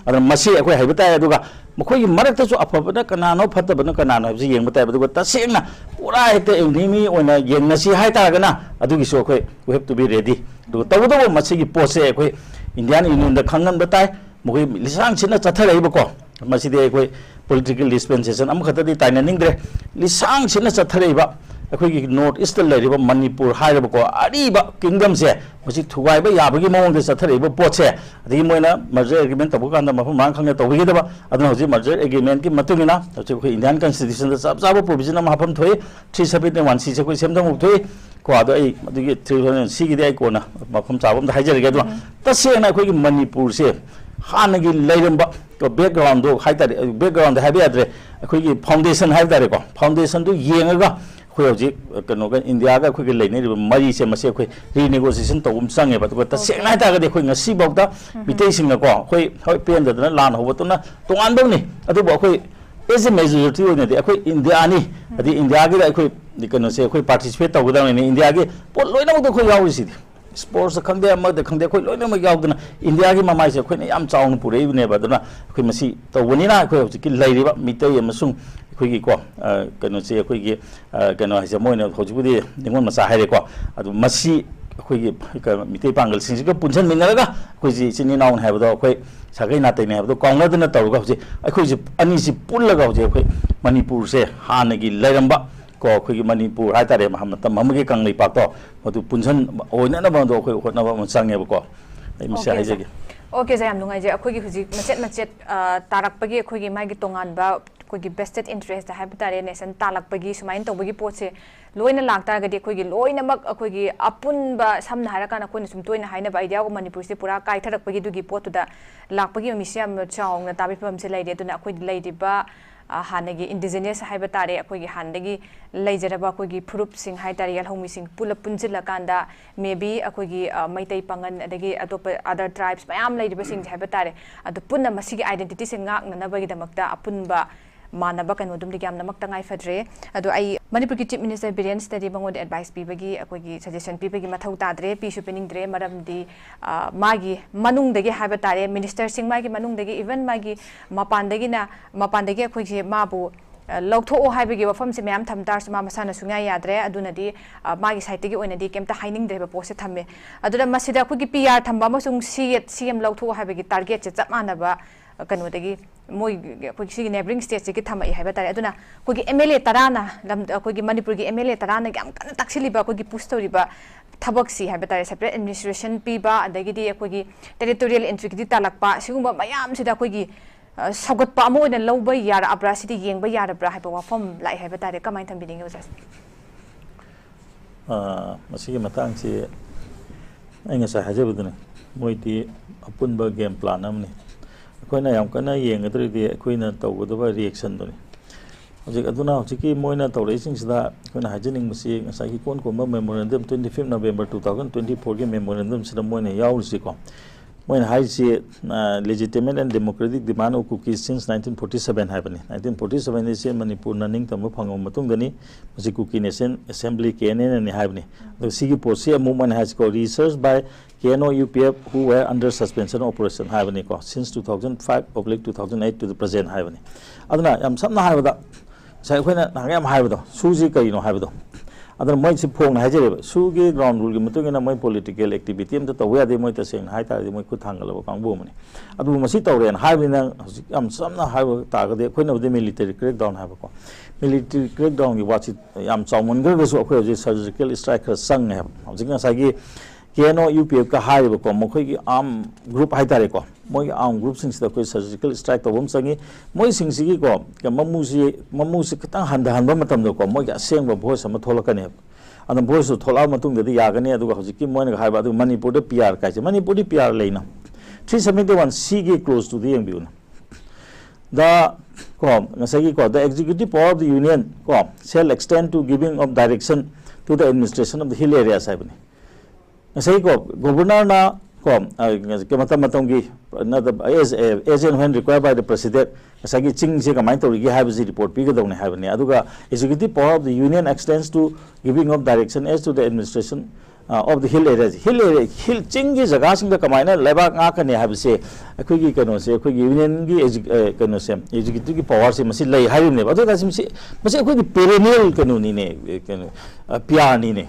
ꯑꯗꯨꯅ ꯃꯁꯤ ꯑꯩꯈꯣꯏ ꯍꯩꯕ ꯇꯥꯏ꯫ ꯑꯗꯨꯒ ꯃꯈꯣꯏꯒꯤ ꯃꯔꯛꯇꯁꯨ ꯑꯐꯕꯅ ꯀꯅꯥꯅꯣ, ꯐꯠꯇꯕꯅ ꯀꯅꯥꯅꯣ ꯍꯥꯏꯕꯁꯤ ꯌꯦꯡꯕ ꯇꯥꯏ꯫ ꯑꯗꯨꯒ ꯇꯁꯦꯡꯅ ꯄꯨꯔꯥ ꯍꯦꯛꯇ enemy ꯑꯣꯏꯅ ꯌꯦꯡꯅꯁꯤ ꯍꯥꯏꯇꯥꯔꯒꯅ ꯑꯗꯨꯒꯤꯁꯨ ꯑꯩꯈꯣꯏ we have to be ready꯫ ꯑꯗꯨꯒ ꯇꯧꯕꯇꯕꯨ ꯃꯁꯤꯒꯤ ꯄꯣꯠꯁꯦ ꯑꯩꯈꯣꯏ Indian Union ꯗ ꯈꯪꯍꯟꯕ ꯇꯥꯏ꯫ ꯃꯈꯣꯏ ꯂꯤꯁꯥꯡ ꯁꯤꯠꯅ ꯆꯠꯊꯔꯛꯏꯕꯀꯣ, ꯃꯁꯤꯗꯤ ꯑꯩꯈꯣꯏ political dispensation ꯑꯃꯈꯛꯇꯗꯤ ꯇꯥꯏꯅꯅꯤꯡꯗ꯭ꯔꯦ꯫ ꯂꯤꯁꯥꯡ ꯁꯤꯠꯅ ꯆꯠꯊꯔꯛꯏꯕ ꯑꯩꯈꯣꯏꯒꯤ North East ꯇ ꯂꯩꯔꯤꯕ ꯃꯅꯤꯄꯨꯔ ꯍꯥꯏꯔꯕꯀꯣ, ꯑꯔꯤꯕ kingdom ꯁꯦ ꯃꯁꯤ ꯊꯨꯒꯥꯏꯕ ꯌꯥꯕꯒꯤ ꯃꯑꯣꯡꯗ ꯆꯠꯊꯔꯛꯏꯕ ꯄꯣꯠꯁꯦ, ꯑꯗꯒꯤ ꯃꯣꯏꯅ merger agreement ꯇꯧꯕ ꯀꯥꯟꯗ ꯃꯐꯝ ꯃꯔꯥꯡ ꯈꯪꯅ ꯇꯧꯕꯤꯒꯗꯕ꯫ ꯑꯗꯨꯅ ꯍꯧꯖꯤꯛ merger agreement ꯀꯤ ꯃꯇꯨꯡ ꯏꯟꯅ ꯍꯧꯖꯤꯛ ꯑꯩꯈꯣꯏ Indian Constitution ꯗ ꯆꯞ ꯆꯥꯕ provision ꯑꯃ ꯍꯥꯞꯐꯝ ꯊꯣꯛꯏ, three seventy one C ꯁꯦ ꯑꯩꯈꯣꯏ ꯁꯦꯝꯖꯤꯟꯐꯝ ꯊꯣꯛꯏ꯫ ꯀꯣ, ꯑꯗꯣ ꯑꯩ ꯑꯗꯨꯒꯤ three seventy one C ꯒꯤꯗꯤ ꯑꯩ ꯀꯣꯟꯅ ꯃꯐꯝ ꯆꯥꯕ ꯑꯝꯗ ꯍꯥꯏꯖꯔꯒꯦ꯫ ꯑꯗꯨꯒ ꯎꯝ꯫ ꯇꯁꯦꯡꯅ ꯑꯩꯈꯣꯏꯒꯤ ꯃꯅꯤꯄꯨꯔꯁꯦ ꯍꯥꯟꯅꯒꯤ ꯂꯩꯔꯝꯕ background ꯗꯣ ꯍꯥꯏꯇꯥꯔꯦ, background ꯗꯤ ꯍꯥꯏꯕ ꯌꯥꯗ꯭ꯔꯦ, ꯑꯩꯈꯣꯏꯒꯤ foundation ꯍꯥꯏꯕ ꯇꯥꯔꯦꯀꯣ, foundation ꯗꯨ ꯌꯦꯡꯉꯒ ꯑꯩꯈꯣꯏ ꯍꯧꯖꯤꯛ ꯀꯩꯅꯣꯒ India ꯒ ꯑꯩꯈꯣꯏꯒ ꯂꯩꯅꯔꯤꯕ ꯃꯔꯤꯁꯦ ꯃꯁꯤ ꯑꯩꯈꯣꯏ renegotiation ꯇꯧꯕ ꯑꯃ ꯆꯪꯉꯦꯕ꯫ ꯑꯗꯨꯒ ꯇꯁꯦꯡꯅ Okay꯫ ꯍꯥꯏꯇꯥꯔꯒꯗꯤ ꯑꯩꯈꯣꯏ ꯉꯁꯤꯐꯥꯎꯗ ꯎꯝ꯫ ꯃꯤꯇꯩꯁꯤꯡꯅꯀꯣ, ꯑꯩꯈꯣꯏ ꯍꯣꯏ ꯄꯦꯟꯗꯗꯅ ꯂꯥꯟ ꯍꯧꯕꯗꯨꯅ ꯇꯣꯉꯥꯟꯕ ꯑꯃꯅꯤ, ꯑꯗꯨꯕꯨ ꯑꯩꯈꯣꯏ as a majority ꯑꯣꯏꯅꯗꯤ ꯑꯩꯈꯣꯏ India ꯅꯤ, ꯎꯝ꯫ ꯑꯗꯩ India ꯒꯤꯗ ꯑꯩꯈꯣꯏ ꯀꯩꯅꯣꯁꯦ ꯑꯩꯈꯣꯏ participate ꯇꯧꯒꯗꯕꯅꯤꯅ India ꯒꯤ ꯄꯣꯠ ꯂꯣꯏꯅꯃꯛꯇ ꯑꯩꯈꯣꯏ ꯌꯥꯎꯔꯤꯁꯤꯗꯤ꯫ ꯁ꯭ꯄꯣꯔꯠꯁꯇ ꯈꯪꯗꯦ, ꯑꯃꯗ ꯈꯪꯗꯦ, ꯑꯩꯈꯣꯏ ꯂꯣꯏꯅꯃꯛ ꯌꯥꯎꯗꯅ ꯏꯟꯗꯤꯌꯥꯒꯤ ꯃꯃꯥꯏꯁꯦ ꯑꯩꯈꯣꯏꯅ ꯌꯥꯝ ꯆꯥꯎꯅ ꯄꯨꯔꯛꯏꯕꯅꯦꯕ꯫ ꯑꯗꯨꯅ ꯑꯩꯈꯣꯏ ꯃꯁꯤ ꯇꯧꯕꯅꯤꯅ ꯑꯩꯈꯣꯏ ꯍꯧꯖꯤꯛꯀꯤ ꯂꯩꯔꯤꯕ ꯃꯤꯇꯩ ꯑꯃꯁꯨꯡ ꯑꯩꯈꯣꯏꯒꯤꯀꯣ, ꯑ, ꯀꯩꯅꯣꯁꯦ, ꯑꯩꯈꯣꯏꯒꯤ, ꯑ, ꯀꯩꯅꯣ ꯍꯥꯏꯁꯦ, ꯃꯣꯏꯅ ꯍꯧꯖꯤꯛꯄꯨꯗꯤ ꯅꯤꯉꯣꯜ ꯃꯆꯥ ꯍꯥꯏꯔꯦꯀꯣ, ꯑꯗꯨ ꯃꯁꯤ ꯑꯩꯈꯣꯏꯒꯤ ꯀ-, ꯃꯤꯇꯩ ꯄꯥꯡꯒꯜꯁꯤꯡꯁꯤꯒ ꯄꯨꯟꯁꯤꯟꯃꯤꯟꯅꯔꯒ ꯑꯩꯈꯣꯏꯁꯤ ꯏꯆꯤꯟ ꯏꯅꯥꯎꯅꯤ ꯍꯥꯏꯕꯗꯣ, ꯑꯩꯈꯣꯏ ꯁꯥꯒꯩ ꯅꯥꯇꯩꯅꯤ ꯍꯥꯏꯕꯗꯣ ꯀꯥꯎꯅꯗꯅ ꯇꯧꯔꯒ ꯍꯧꯖꯤꯛ ꯑꯩꯈꯣꯏꯁꯤ ꯑꯅꯤꯁꯤ ꯄꯨꯜꯂꯒ ꯍꯧꯖꯤꯛ ꯑꯩꯈꯣꯏ ꯃꯅꯤꯄꯨꯔꯁꯦ ꯍꯥꯟꯅꯒꯤ ꯂꯩꯔꯝꯕ ꯀꯣ, ꯑꯩꯈꯣꯏꯒꯤ ꯃꯅꯤꯄꯨꯔ ꯍꯥꯏꯇꯥꯔꯦ, ꯃꯍ-, ꯃꯇꯝ ꯑꯃꯒꯤ ꯀꯪꯂꯩꯄꯥꯛꯇꯣ ꯃꯗꯨ ꯄꯨꯟꯁꯟ ꯑꯣꯏꯅꯅꯕ ꯑꯗꯣ ꯑꯩꯈꯣꯏ ꯍꯣꯠꯅꯕ ꯑꯃ ꯆꯪꯉꯦꯕꯀꯣ꯫ ꯑꯩ ꯃꯁꯤ OK, ꯍꯥꯏꯖꯒꯦ꯫ OK, ꯁꯥꯔ, ꯌꯥꯝ ꯅꯨꯡꯉꯥꯏꯖꯩ꯫ ꯑꯩꯈꯣꯏꯒꯤ ꯍꯧꯖꯤꯛ ꯃꯆꯦꯠ ꯃꯆꯦꯠ, ꯑ, ꯇꯥꯔꯛꯄꯒꯤ ꯑꯩꯈꯣꯏꯒꯤ ꯃꯥꯒꯤ ꯇꯣꯉꯥꯟꯕ ꯑꯩꯈꯣꯏꯒꯤ vested interest ꯍꯥꯏꯕ ꯇꯥꯔꯦ, ꯅꯦꯁꯟ ꯇꯥꯜꯂꯛꯄꯒꯤ ꯁꯨꯃꯥꯏꯅ ꯇꯧꯕꯒꯤ ꯄꯣꯠꯁꯦ ꯂꯣꯏꯅ ꯂꯥꯛꯇꯥꯔꯒꯗꯤ ꯑꯩꯈꯣꯏꯒꯤ ꯂꯣꯏꯅꯃꯛ ꯑꯩꯈꯣꯏꯒꯤ ꯑꯄꯨꯟꯕ, ꯁꯝꯅ ꯍꯥꯏꯔꯀꯥꯟꯗ ꯑꯩꯈꯣꯏꯅ ꯁꯨꯝ ꯇꯣꯏꯅ ꯍꯥꯏꯅꯕ idea of ꯃꯅꯤꯄꯨꯔꯁꯦ ꯄꯨꯔꯥ ꯀꯥꯏꯊꯔꯛꯄꯒꯤ ꯑꯗꯨꯒꯤ ꯄꯣꯠꯇꯨꯗ ꯂꯥꯛꯄꯒꯤ ꯃꯃꯤꯁꯦ ꯌꯥꯝꯅ ꯆꯥꯎꯅ ꯇꯥꯕꯒꯤ ꯐꯤꯕꯝꯁꯦ ꯂꯩꯔꯦ꯫ ꯑꯗꯨꯅ ꯑꯩꯈꯣꯏ ꯂꯩꯔꯤꯕ, ꯑ, ꯍꯥꯟꯅꯒꯤ indigenous ꯍꯥꯏꯕ ꯇꯥꯔꯦ, ꯑꯩꯈꯣꯏꯒꯤ ꯍꯥꯟꯅꯗꯒꯤ ꯂꯩꯖꯔꯕ ꯑꯩꯈꯣꯏꯒꯤ ꯐꯨꯔꯨꯞꯁꯤꯡ ꯍꯥꯏ ꯇꯥꯔꯦ, ꯌꯦꯜꯍꯧꯃꯤꯁꯤꯡ ꯄꯨꯂꯞ ꯄꯨꯟꯁꯤꯜꯂꯀꯥꯟꯗ maybe ꯑꯩꯈꯣꯏꯒꯤ, ꯑ, ꯃꯩꯇꯩ, ꯄꯥꯉꯟ, ꯑꯗꯒꯤ ꯑꯇꯣꯞꯄ other tribes ꯃꯌꯥꯝ ꯂꯩꯔꯤꯕꯁꯤꯡꯁꯦ ꯍꯥꯏꯕ ꯇꯥꯔꯦ, ꯑꯗꯨ ꯄꯨꯟꯅ ꯃꯁꯤꯒꯤ identityꯁꯦ ꯉꯥꯛꯅꯅꯕꯒꯤꯗꯃꯛꯇ ꯑꯄꯨꯟꯕ ꯃꯥꯟꯅꯕ ꯀꯩꯅꯣꯗꯨꯝꯗꯤ ꯌꯥꯝꯅꯃꯛ ꯇꯉꯥꯏ ꯐꯗ꯭ꯔꯦ꯫ ꯑꯗꯣ ꯑꯩ ꯃꯅꯤꯄꯨꯔꯒꯤ Chief Minister ꯕꯤꯔꯦꯟꯁꯤꯗꯗꯤ ꯃꯉꯣꯟꯗ advice ꯄꯤꯕꯒꯤ, ꯑꯩꯈꯣꯏꯒꯤ suggestion ꯄꯤꯕꯒꯤ ꯃꯊꯧ ꯇꯥꯗ꯭ꯔꯦ, ꯄꯤꯁꯨ ꯄꯤꯅꯤꯡꯗ꯭ꯔꯦ꯫ ꯃꯔꯝꯗꯤ, ꯑ, ꯃꯥꯒꯤ ꯃꯅꯨꯡꯗꯒꯤ ꯍꯥꯏꯕ ꯇꯥꯔꯦ, ministerꯁꯤꯡ ꯃꯥꯒꯤ ꯃꯅꯨꯡꯗꯒꯤ, even ꯃꯥꯒꯤ ꯃꯄꯥꯟꯗꯒꯤꯅ, ꯃꯄꯥꯟꯗꯒꯤ ꯑꯩꯈꯣꯏꯁꯦ ꯃꯥꯕꯨ, ꯑ, ꯂꯧꯊꯣꯛꯑꯣ ꯍꯥꯏꯕꯒꯤ ꯋꯥꯐꯝꯁꯦ ꯃꯌꯥꯝ ꯊꯝ ꯇꯥꯔꯁꯨ ꯃꯥ ꯃꯁꯥꯅ ꯁꯨꯡꯌꯥ ꯌꯥꯗ꯭ꯔꯦ꯫ ꯑꯗꯨꯅꯗꯤ, ꯑ, ꯃꯥꯒꯤ sideꯇꯒꯤ ꯑꯣꯏꯅꯗꯤ ꯀꯩꯝꯇ ꯍꯥꯏꯅꯤꯡꯗ꯭ꯔꯦꯕ ꯄꯣꯠꯁꯦ ꯊꯝꯃꯦ꯫ ꯑꯗꯨꯅ ꯃꯁꯤꯗ ꯑꯩꯈꯣꯏꯒꯤ PR ꯊꯝꯕ ꯑꯃꯁꯨꯡ CM, CM ꯂꯧꯊꯣꯛꯑꯣ ꯍꯥꯏꯕꯒꯤ targetꯁꯦ ꯆꯞ ꯃꯥꯟꯅꯕ, ꯑ, ꯀꯩꯅꯣꯗꯒꯤ ꯃꯣꯏ ꯑꯩꯈꯣꯏ ꯁꯤꯒꯤ neighbouring stateꯁꯤꯒꯤ ꯊꯝꯃꯛꯏ ꯍꯥꯏꯕ ꯇꯥꯔꯦ꯫ ꯑꯗꯨꯅ ꯑꯩꯈꯣꯏꯒꯤ MLA ꯇꯔꯥꯅ ꯂꯝ-, ꯑꯩꯈꯣꯏꯒꯤ ꯃꯅꯤꯄꯨꯔꯒꯤ MLA ꯇꯔꯥꯅ ꯌꯥꯝ ꯀꯟꯅ ꯇꯥꯛꯁꯤꯜꯂꯤꯕ ꯑꯩꯈꯣꯏꯒꯤ push ꯇꯧꯔꯤꯕ ꯊꯕꯛꯁꯤ ꯍꯥꯏꯕ ꯇꯥꯔꯦ, separate administration ꯄꯤꯕ, ꯑꯗꯒꯤꯗꯤ ꯑꯩꯈꯣꯏꯒꯤ territorial integrity ꯇꯥꯜꯂꯛꯄ, ꯁꯤꯒꯨꯝꯕ ꯃꯌꯥꯝꯁꯤꯗ ꯑꯩꯈꯣꯏꯒꯤ, ꯑ, ꯁꯧꯒꯠꯄ ꯑꯃ ꯑꯣꯏꯅ ꯂꯧꯕ ꯌꯥꯔꯛꯑꯕ꯭ꯔꯥ, ꯁꯤꯗꯤ ꯌꯦꯡꯕ ꯌꯥꯔꯕ꯭ꯔꯥ ꯍꯥꯏꯕ ꯋꯥꯐꯝ ꯂꯥꯛꯑꯦ ꯍꯥꯏꯕ ꯇꯥꯔꯦ꯫ ꯀꯃꯥꯏꯅ ꯊꯝꯕꯤꯅꯤꯡꯉꯤ ꯑꯣꯖꯥ? ꯑ, ꯃꯁꯤꯒꯤ ꯃꯇꯥꯡꯁꯤ ꯑꯩ ꯉꯁꯥꯏ ꯍꯥꯏꯖꯕꯗꯨꯅꯤ, ꯃꯣꯏꯗꯤ ꯑꯄꯨꯟꯕ game plan ꯑꯃꯅꯤ꯫ ꯑꯩꯈꯣꯏꯅ ꯌꯥꯝ ꯀꯟꯅ ꯌꯦꯡꯒꯗꯧꯔꯤꯗꯤ ꯑꯩꯈꯣꯏꯅ ꯇꯧꯒꯗꯕ reactionꯗꯨꯅꯤ꯫ ꯍꯧꯖꯤꯛ ꯑꯗꯨꯅ ꯍꯧꯖꯤꯛꯀꯤ ꯃꯣꯏꯅ ꯇꯧꯔꯛꯏꯁꯤꯡꯁꯤꯗ ꯑꯩꯈꯣꯏꯅ ꯍꯥꯏꯖꯅꯤꯡꯕꯁꯤ, ꯉꯁꯥꯏꯒꯤ ꯏꯀꯣꯟ ꯀꯣꯟꯕ memorandum, twenty fifth November two thousand twenty fourꯒꯤ memorandumꯁꯤꯗ ꯃꯣꯏꯅ ꯌꯥꯎꯔꯤꯁꯤꯀꯣ, ꯃꯣꯏꯅ ꯍꯥꯏꯔꯤꯁꯤ, "Legitimate and democratic demand of Kukis since nineteen forty seven" ꯍꯥꯏꯕꯅꯤ꯫ Nineteen forty seven ꯁꯦ ꯃꯅꯤꯄꯨꯔꯅ ꯅꯤꯡꯇꯝꯕ ꯐꯪꯉꯕ ꯃꯇꯨꯡꯗꯅꯤ ꯃꯁꯤ Kuki Nation Assembly, K N A ꯅꯅꯤ ꯍꯥꯏꯕꯅꯤ꯫ ꯑꯗꯨꯒ ꯁꯤꯒꯤ ꯄꯣꯠꯁꯤ ꯑꯃꯨꯛ ꯃꯣꯏꯅ ꯍꯥꯏꯁꯤꯀꯣ, "Research by K N O U P F who were under suspension operation" ꯍꯥꯏꯕꯅꯤꯀꯣ, "since two thousand five oblique two thousand eight to the present" ꯍꯥꯏꯕꯅꯤ꯫ ꯑꯗꯨꯅ ꯌꯥꯝ ꯁꯝꯅ ꯍꯥꯏꯔꯕꯗ, ꯉꯁꯥꯏ ꯑꯩꯈꯣꯏꯅ ꯅꯍꯥꯟ ꯌꯥꯝ ꯍꯥꯏꯕꯗꯣ, ꯁꯨꯁꯤ ꯀꯔꯤꯅꯣ ꯍꯥꯏꯕꯗꯣ, ꯑꯗꯨꯅ ꯃꯣꯏꯁꯤ ꯐꯣꯡꯅ ꯍꯥꯏꯖꯔꯦꯕ, ꯁꯨꯒꯤ ground rule ꯒꯤ ꯃꯇꯨꯡ ꯏꯟꯅ ꯃꯣꯏ political activity ꯑꯝꯇ ꯇꯧꯕ ꯌꯥꯗꯦ, ꯃꯣꯏ ꯇꯁꯦꯡꯅ ꯍꯥꯏ ꯇꯥꯔꯗꯤ ꯃꯣꯏ ꯈꯨꯠ ꯊꯥꯡꯒꯠꯂꯕ ꯀꯥꯡꯕꯨ ꯑꯃꯅꯤ꯫ ꯑꯗꯨꯕꯨ ꯃꯁꯤ ꯇꯧꯔꯦꯅ ꯍꯥꯏꯕꯅꯤꯅ, ꯍꯧꯖꯤꯛ ꯌꯥꯝ ꯁꯝꯅ ꯍꯥꯏꯕ ꯇꯥꯔꯒꯗꯤ, ꯑꯩꯈꯣꯏꯅꯕꯨꯗꯤ military crackdown ꯍꯥꯏꯕꯀꯣ, military crackdown ꯒꯤ ꯋꯥꯁꯤ ꯌꯥꯝ ꯆꯥꯎꯃꯟꯈ꯭ꯔꯒꯁꯨ, ꯑꯩꯈꯣꯏ ꯍꯧꯖꯤꯛ surgical strike ꯈꯔ ꯆꯪꯉꯦ ꯍꯥꯏꯕ꯫ ꯍꯧꯖꯤꯛ ꯉꯁꯥꯏꯒꯤ K N O U P F ꯀ ꯍꯥꯏꯔꯤꯕꯀꯣ, ꯃꯈꯣꯏꯒꯤ arm group ꯍꯥꯏꯇꯥꯔꯦꯀꯣ, ꯃꯣꯏꯒꯤ arm group ꯁꯤꯡꯁꯤꯗ ꯑꯩꯈꯣꯏ surgical strike ꯇꯧꯕ ꯑꯃ ꯆꯪꯉꯤ꯫ ꯃꯣꯏꯁꯤꯡꯁꯤꯒꯤꯀꯣ, ꯃꯃꯨꯁꯤ, ꯃꯃꯨꯁꯤ ꯈꯤꯇꯪ ꯍꯟꯊꯍꯟꯕ ꯃꯇꯝꯗꯀꯣ, ꯃꯣꯏꯒꯤ ꯑꯁꯦꯡꯕ voice ꯑꯃ ꯊꯣꯛꯂꯛꯀꯅꯦꯕ꯫ ꯑꯗꯨ voice ꯇꯨ ꯊꯣꯛꯂꯛꯑ ꯃꯇꯨꯡꯗꯗꯤ ꯌꯥꯒꯅꯤ꯫ ꯑꯗꯨꯒ ꯍꯧꯖꯤꯛꯀꯤ ꯃꯣꯏꯅ ꯍꯥꯏꯕ, ꯑꯗꯨ ꯃꯅꯤꯄꯨꯔꯗ P R ꯀꯥꯏꯁꯦ, ꯃꯅꯤꯄꯨꯔꯗꯤ P R ꯂꯩꯅ꯫ Three seventy one C ꯒꯤ clause ꯇꯨꯗꯤ ꯌꯦꯡꯕꯤꯌꯨꯅꯦ꯫ The, ꯀꯣ, ꯉꯁꯥꯏꯒꯤ ꯀꯣ, "The executive power of the union" ꯀꯣ, "shall extend to giving of direction to the administration of the hill areas" ꯍꯥꯏꯕꯅꯤ꯫ ꯉꯁꯥꯏꯒꯤ ꯀꯣ, governor ꯅ ꯀꯣ, ꯑ, ꯃꯇꯝ ꯃꯇꯝꯒꯤ, ꯅꯠꯇꯕ, as, as and when required by the president, ꯉꯁꯥꯏꯒꯤ ꯆꯤꯡꯁꯦ ꯀꯃꯥꯏꯅ ꯇꯧꯔꯤꯒꯦ ꯍꯥꯏꯕꯁꯤ report ꯄꯤꯒꯗꯧꯅꯤ ꯍꯥꯏꯕꯅꯤ꯫ ꯑꯗꯨꯒ "executive power of the union extends to giving of direction as to the administration, uh, of the hill areas", hill area, hill, ꯆꯤꯡꯒꯤ ꯖꯒꯥꯁꯤꯡꯗ ꯀꯃꯥꯏꯅ ꯂꯩꯕꯥꯛ ꯉꯥꯛꯀꯅꯤ ꯍꯥꯏꯕꯁꯦ ꯑꯩꯈꯣꯏꯒꯤ ꯀꯩꯅꯣꯁꯦ, ꯑꯩꯈꯣꯏꯒꯤ union ꯒꯤ exec-, ꯑ, ꯀꯩꯅꯣꯁꯦ, executive ꯒꯤ power ꯁꯦ ꯃꯁꯤ ꯂꯩ ꯍꯥꯏꯔꯤꯕꯅꯦꯕ꯫ ꯑꯗꯨ ꯑꯣꯏꯇꯥꯔꯁꯨ ꯃꯁꯤ, ꯃꯁꯤ ꯑꯩꯈꯣꯏꯒꯤ perennial ꯀꯩꯅꯣꯅꯤꯅꯦ, ꯑ, ꯀꯩꯅꯣ, ꯑ, P R ꯅꯤꯅꯦ꯫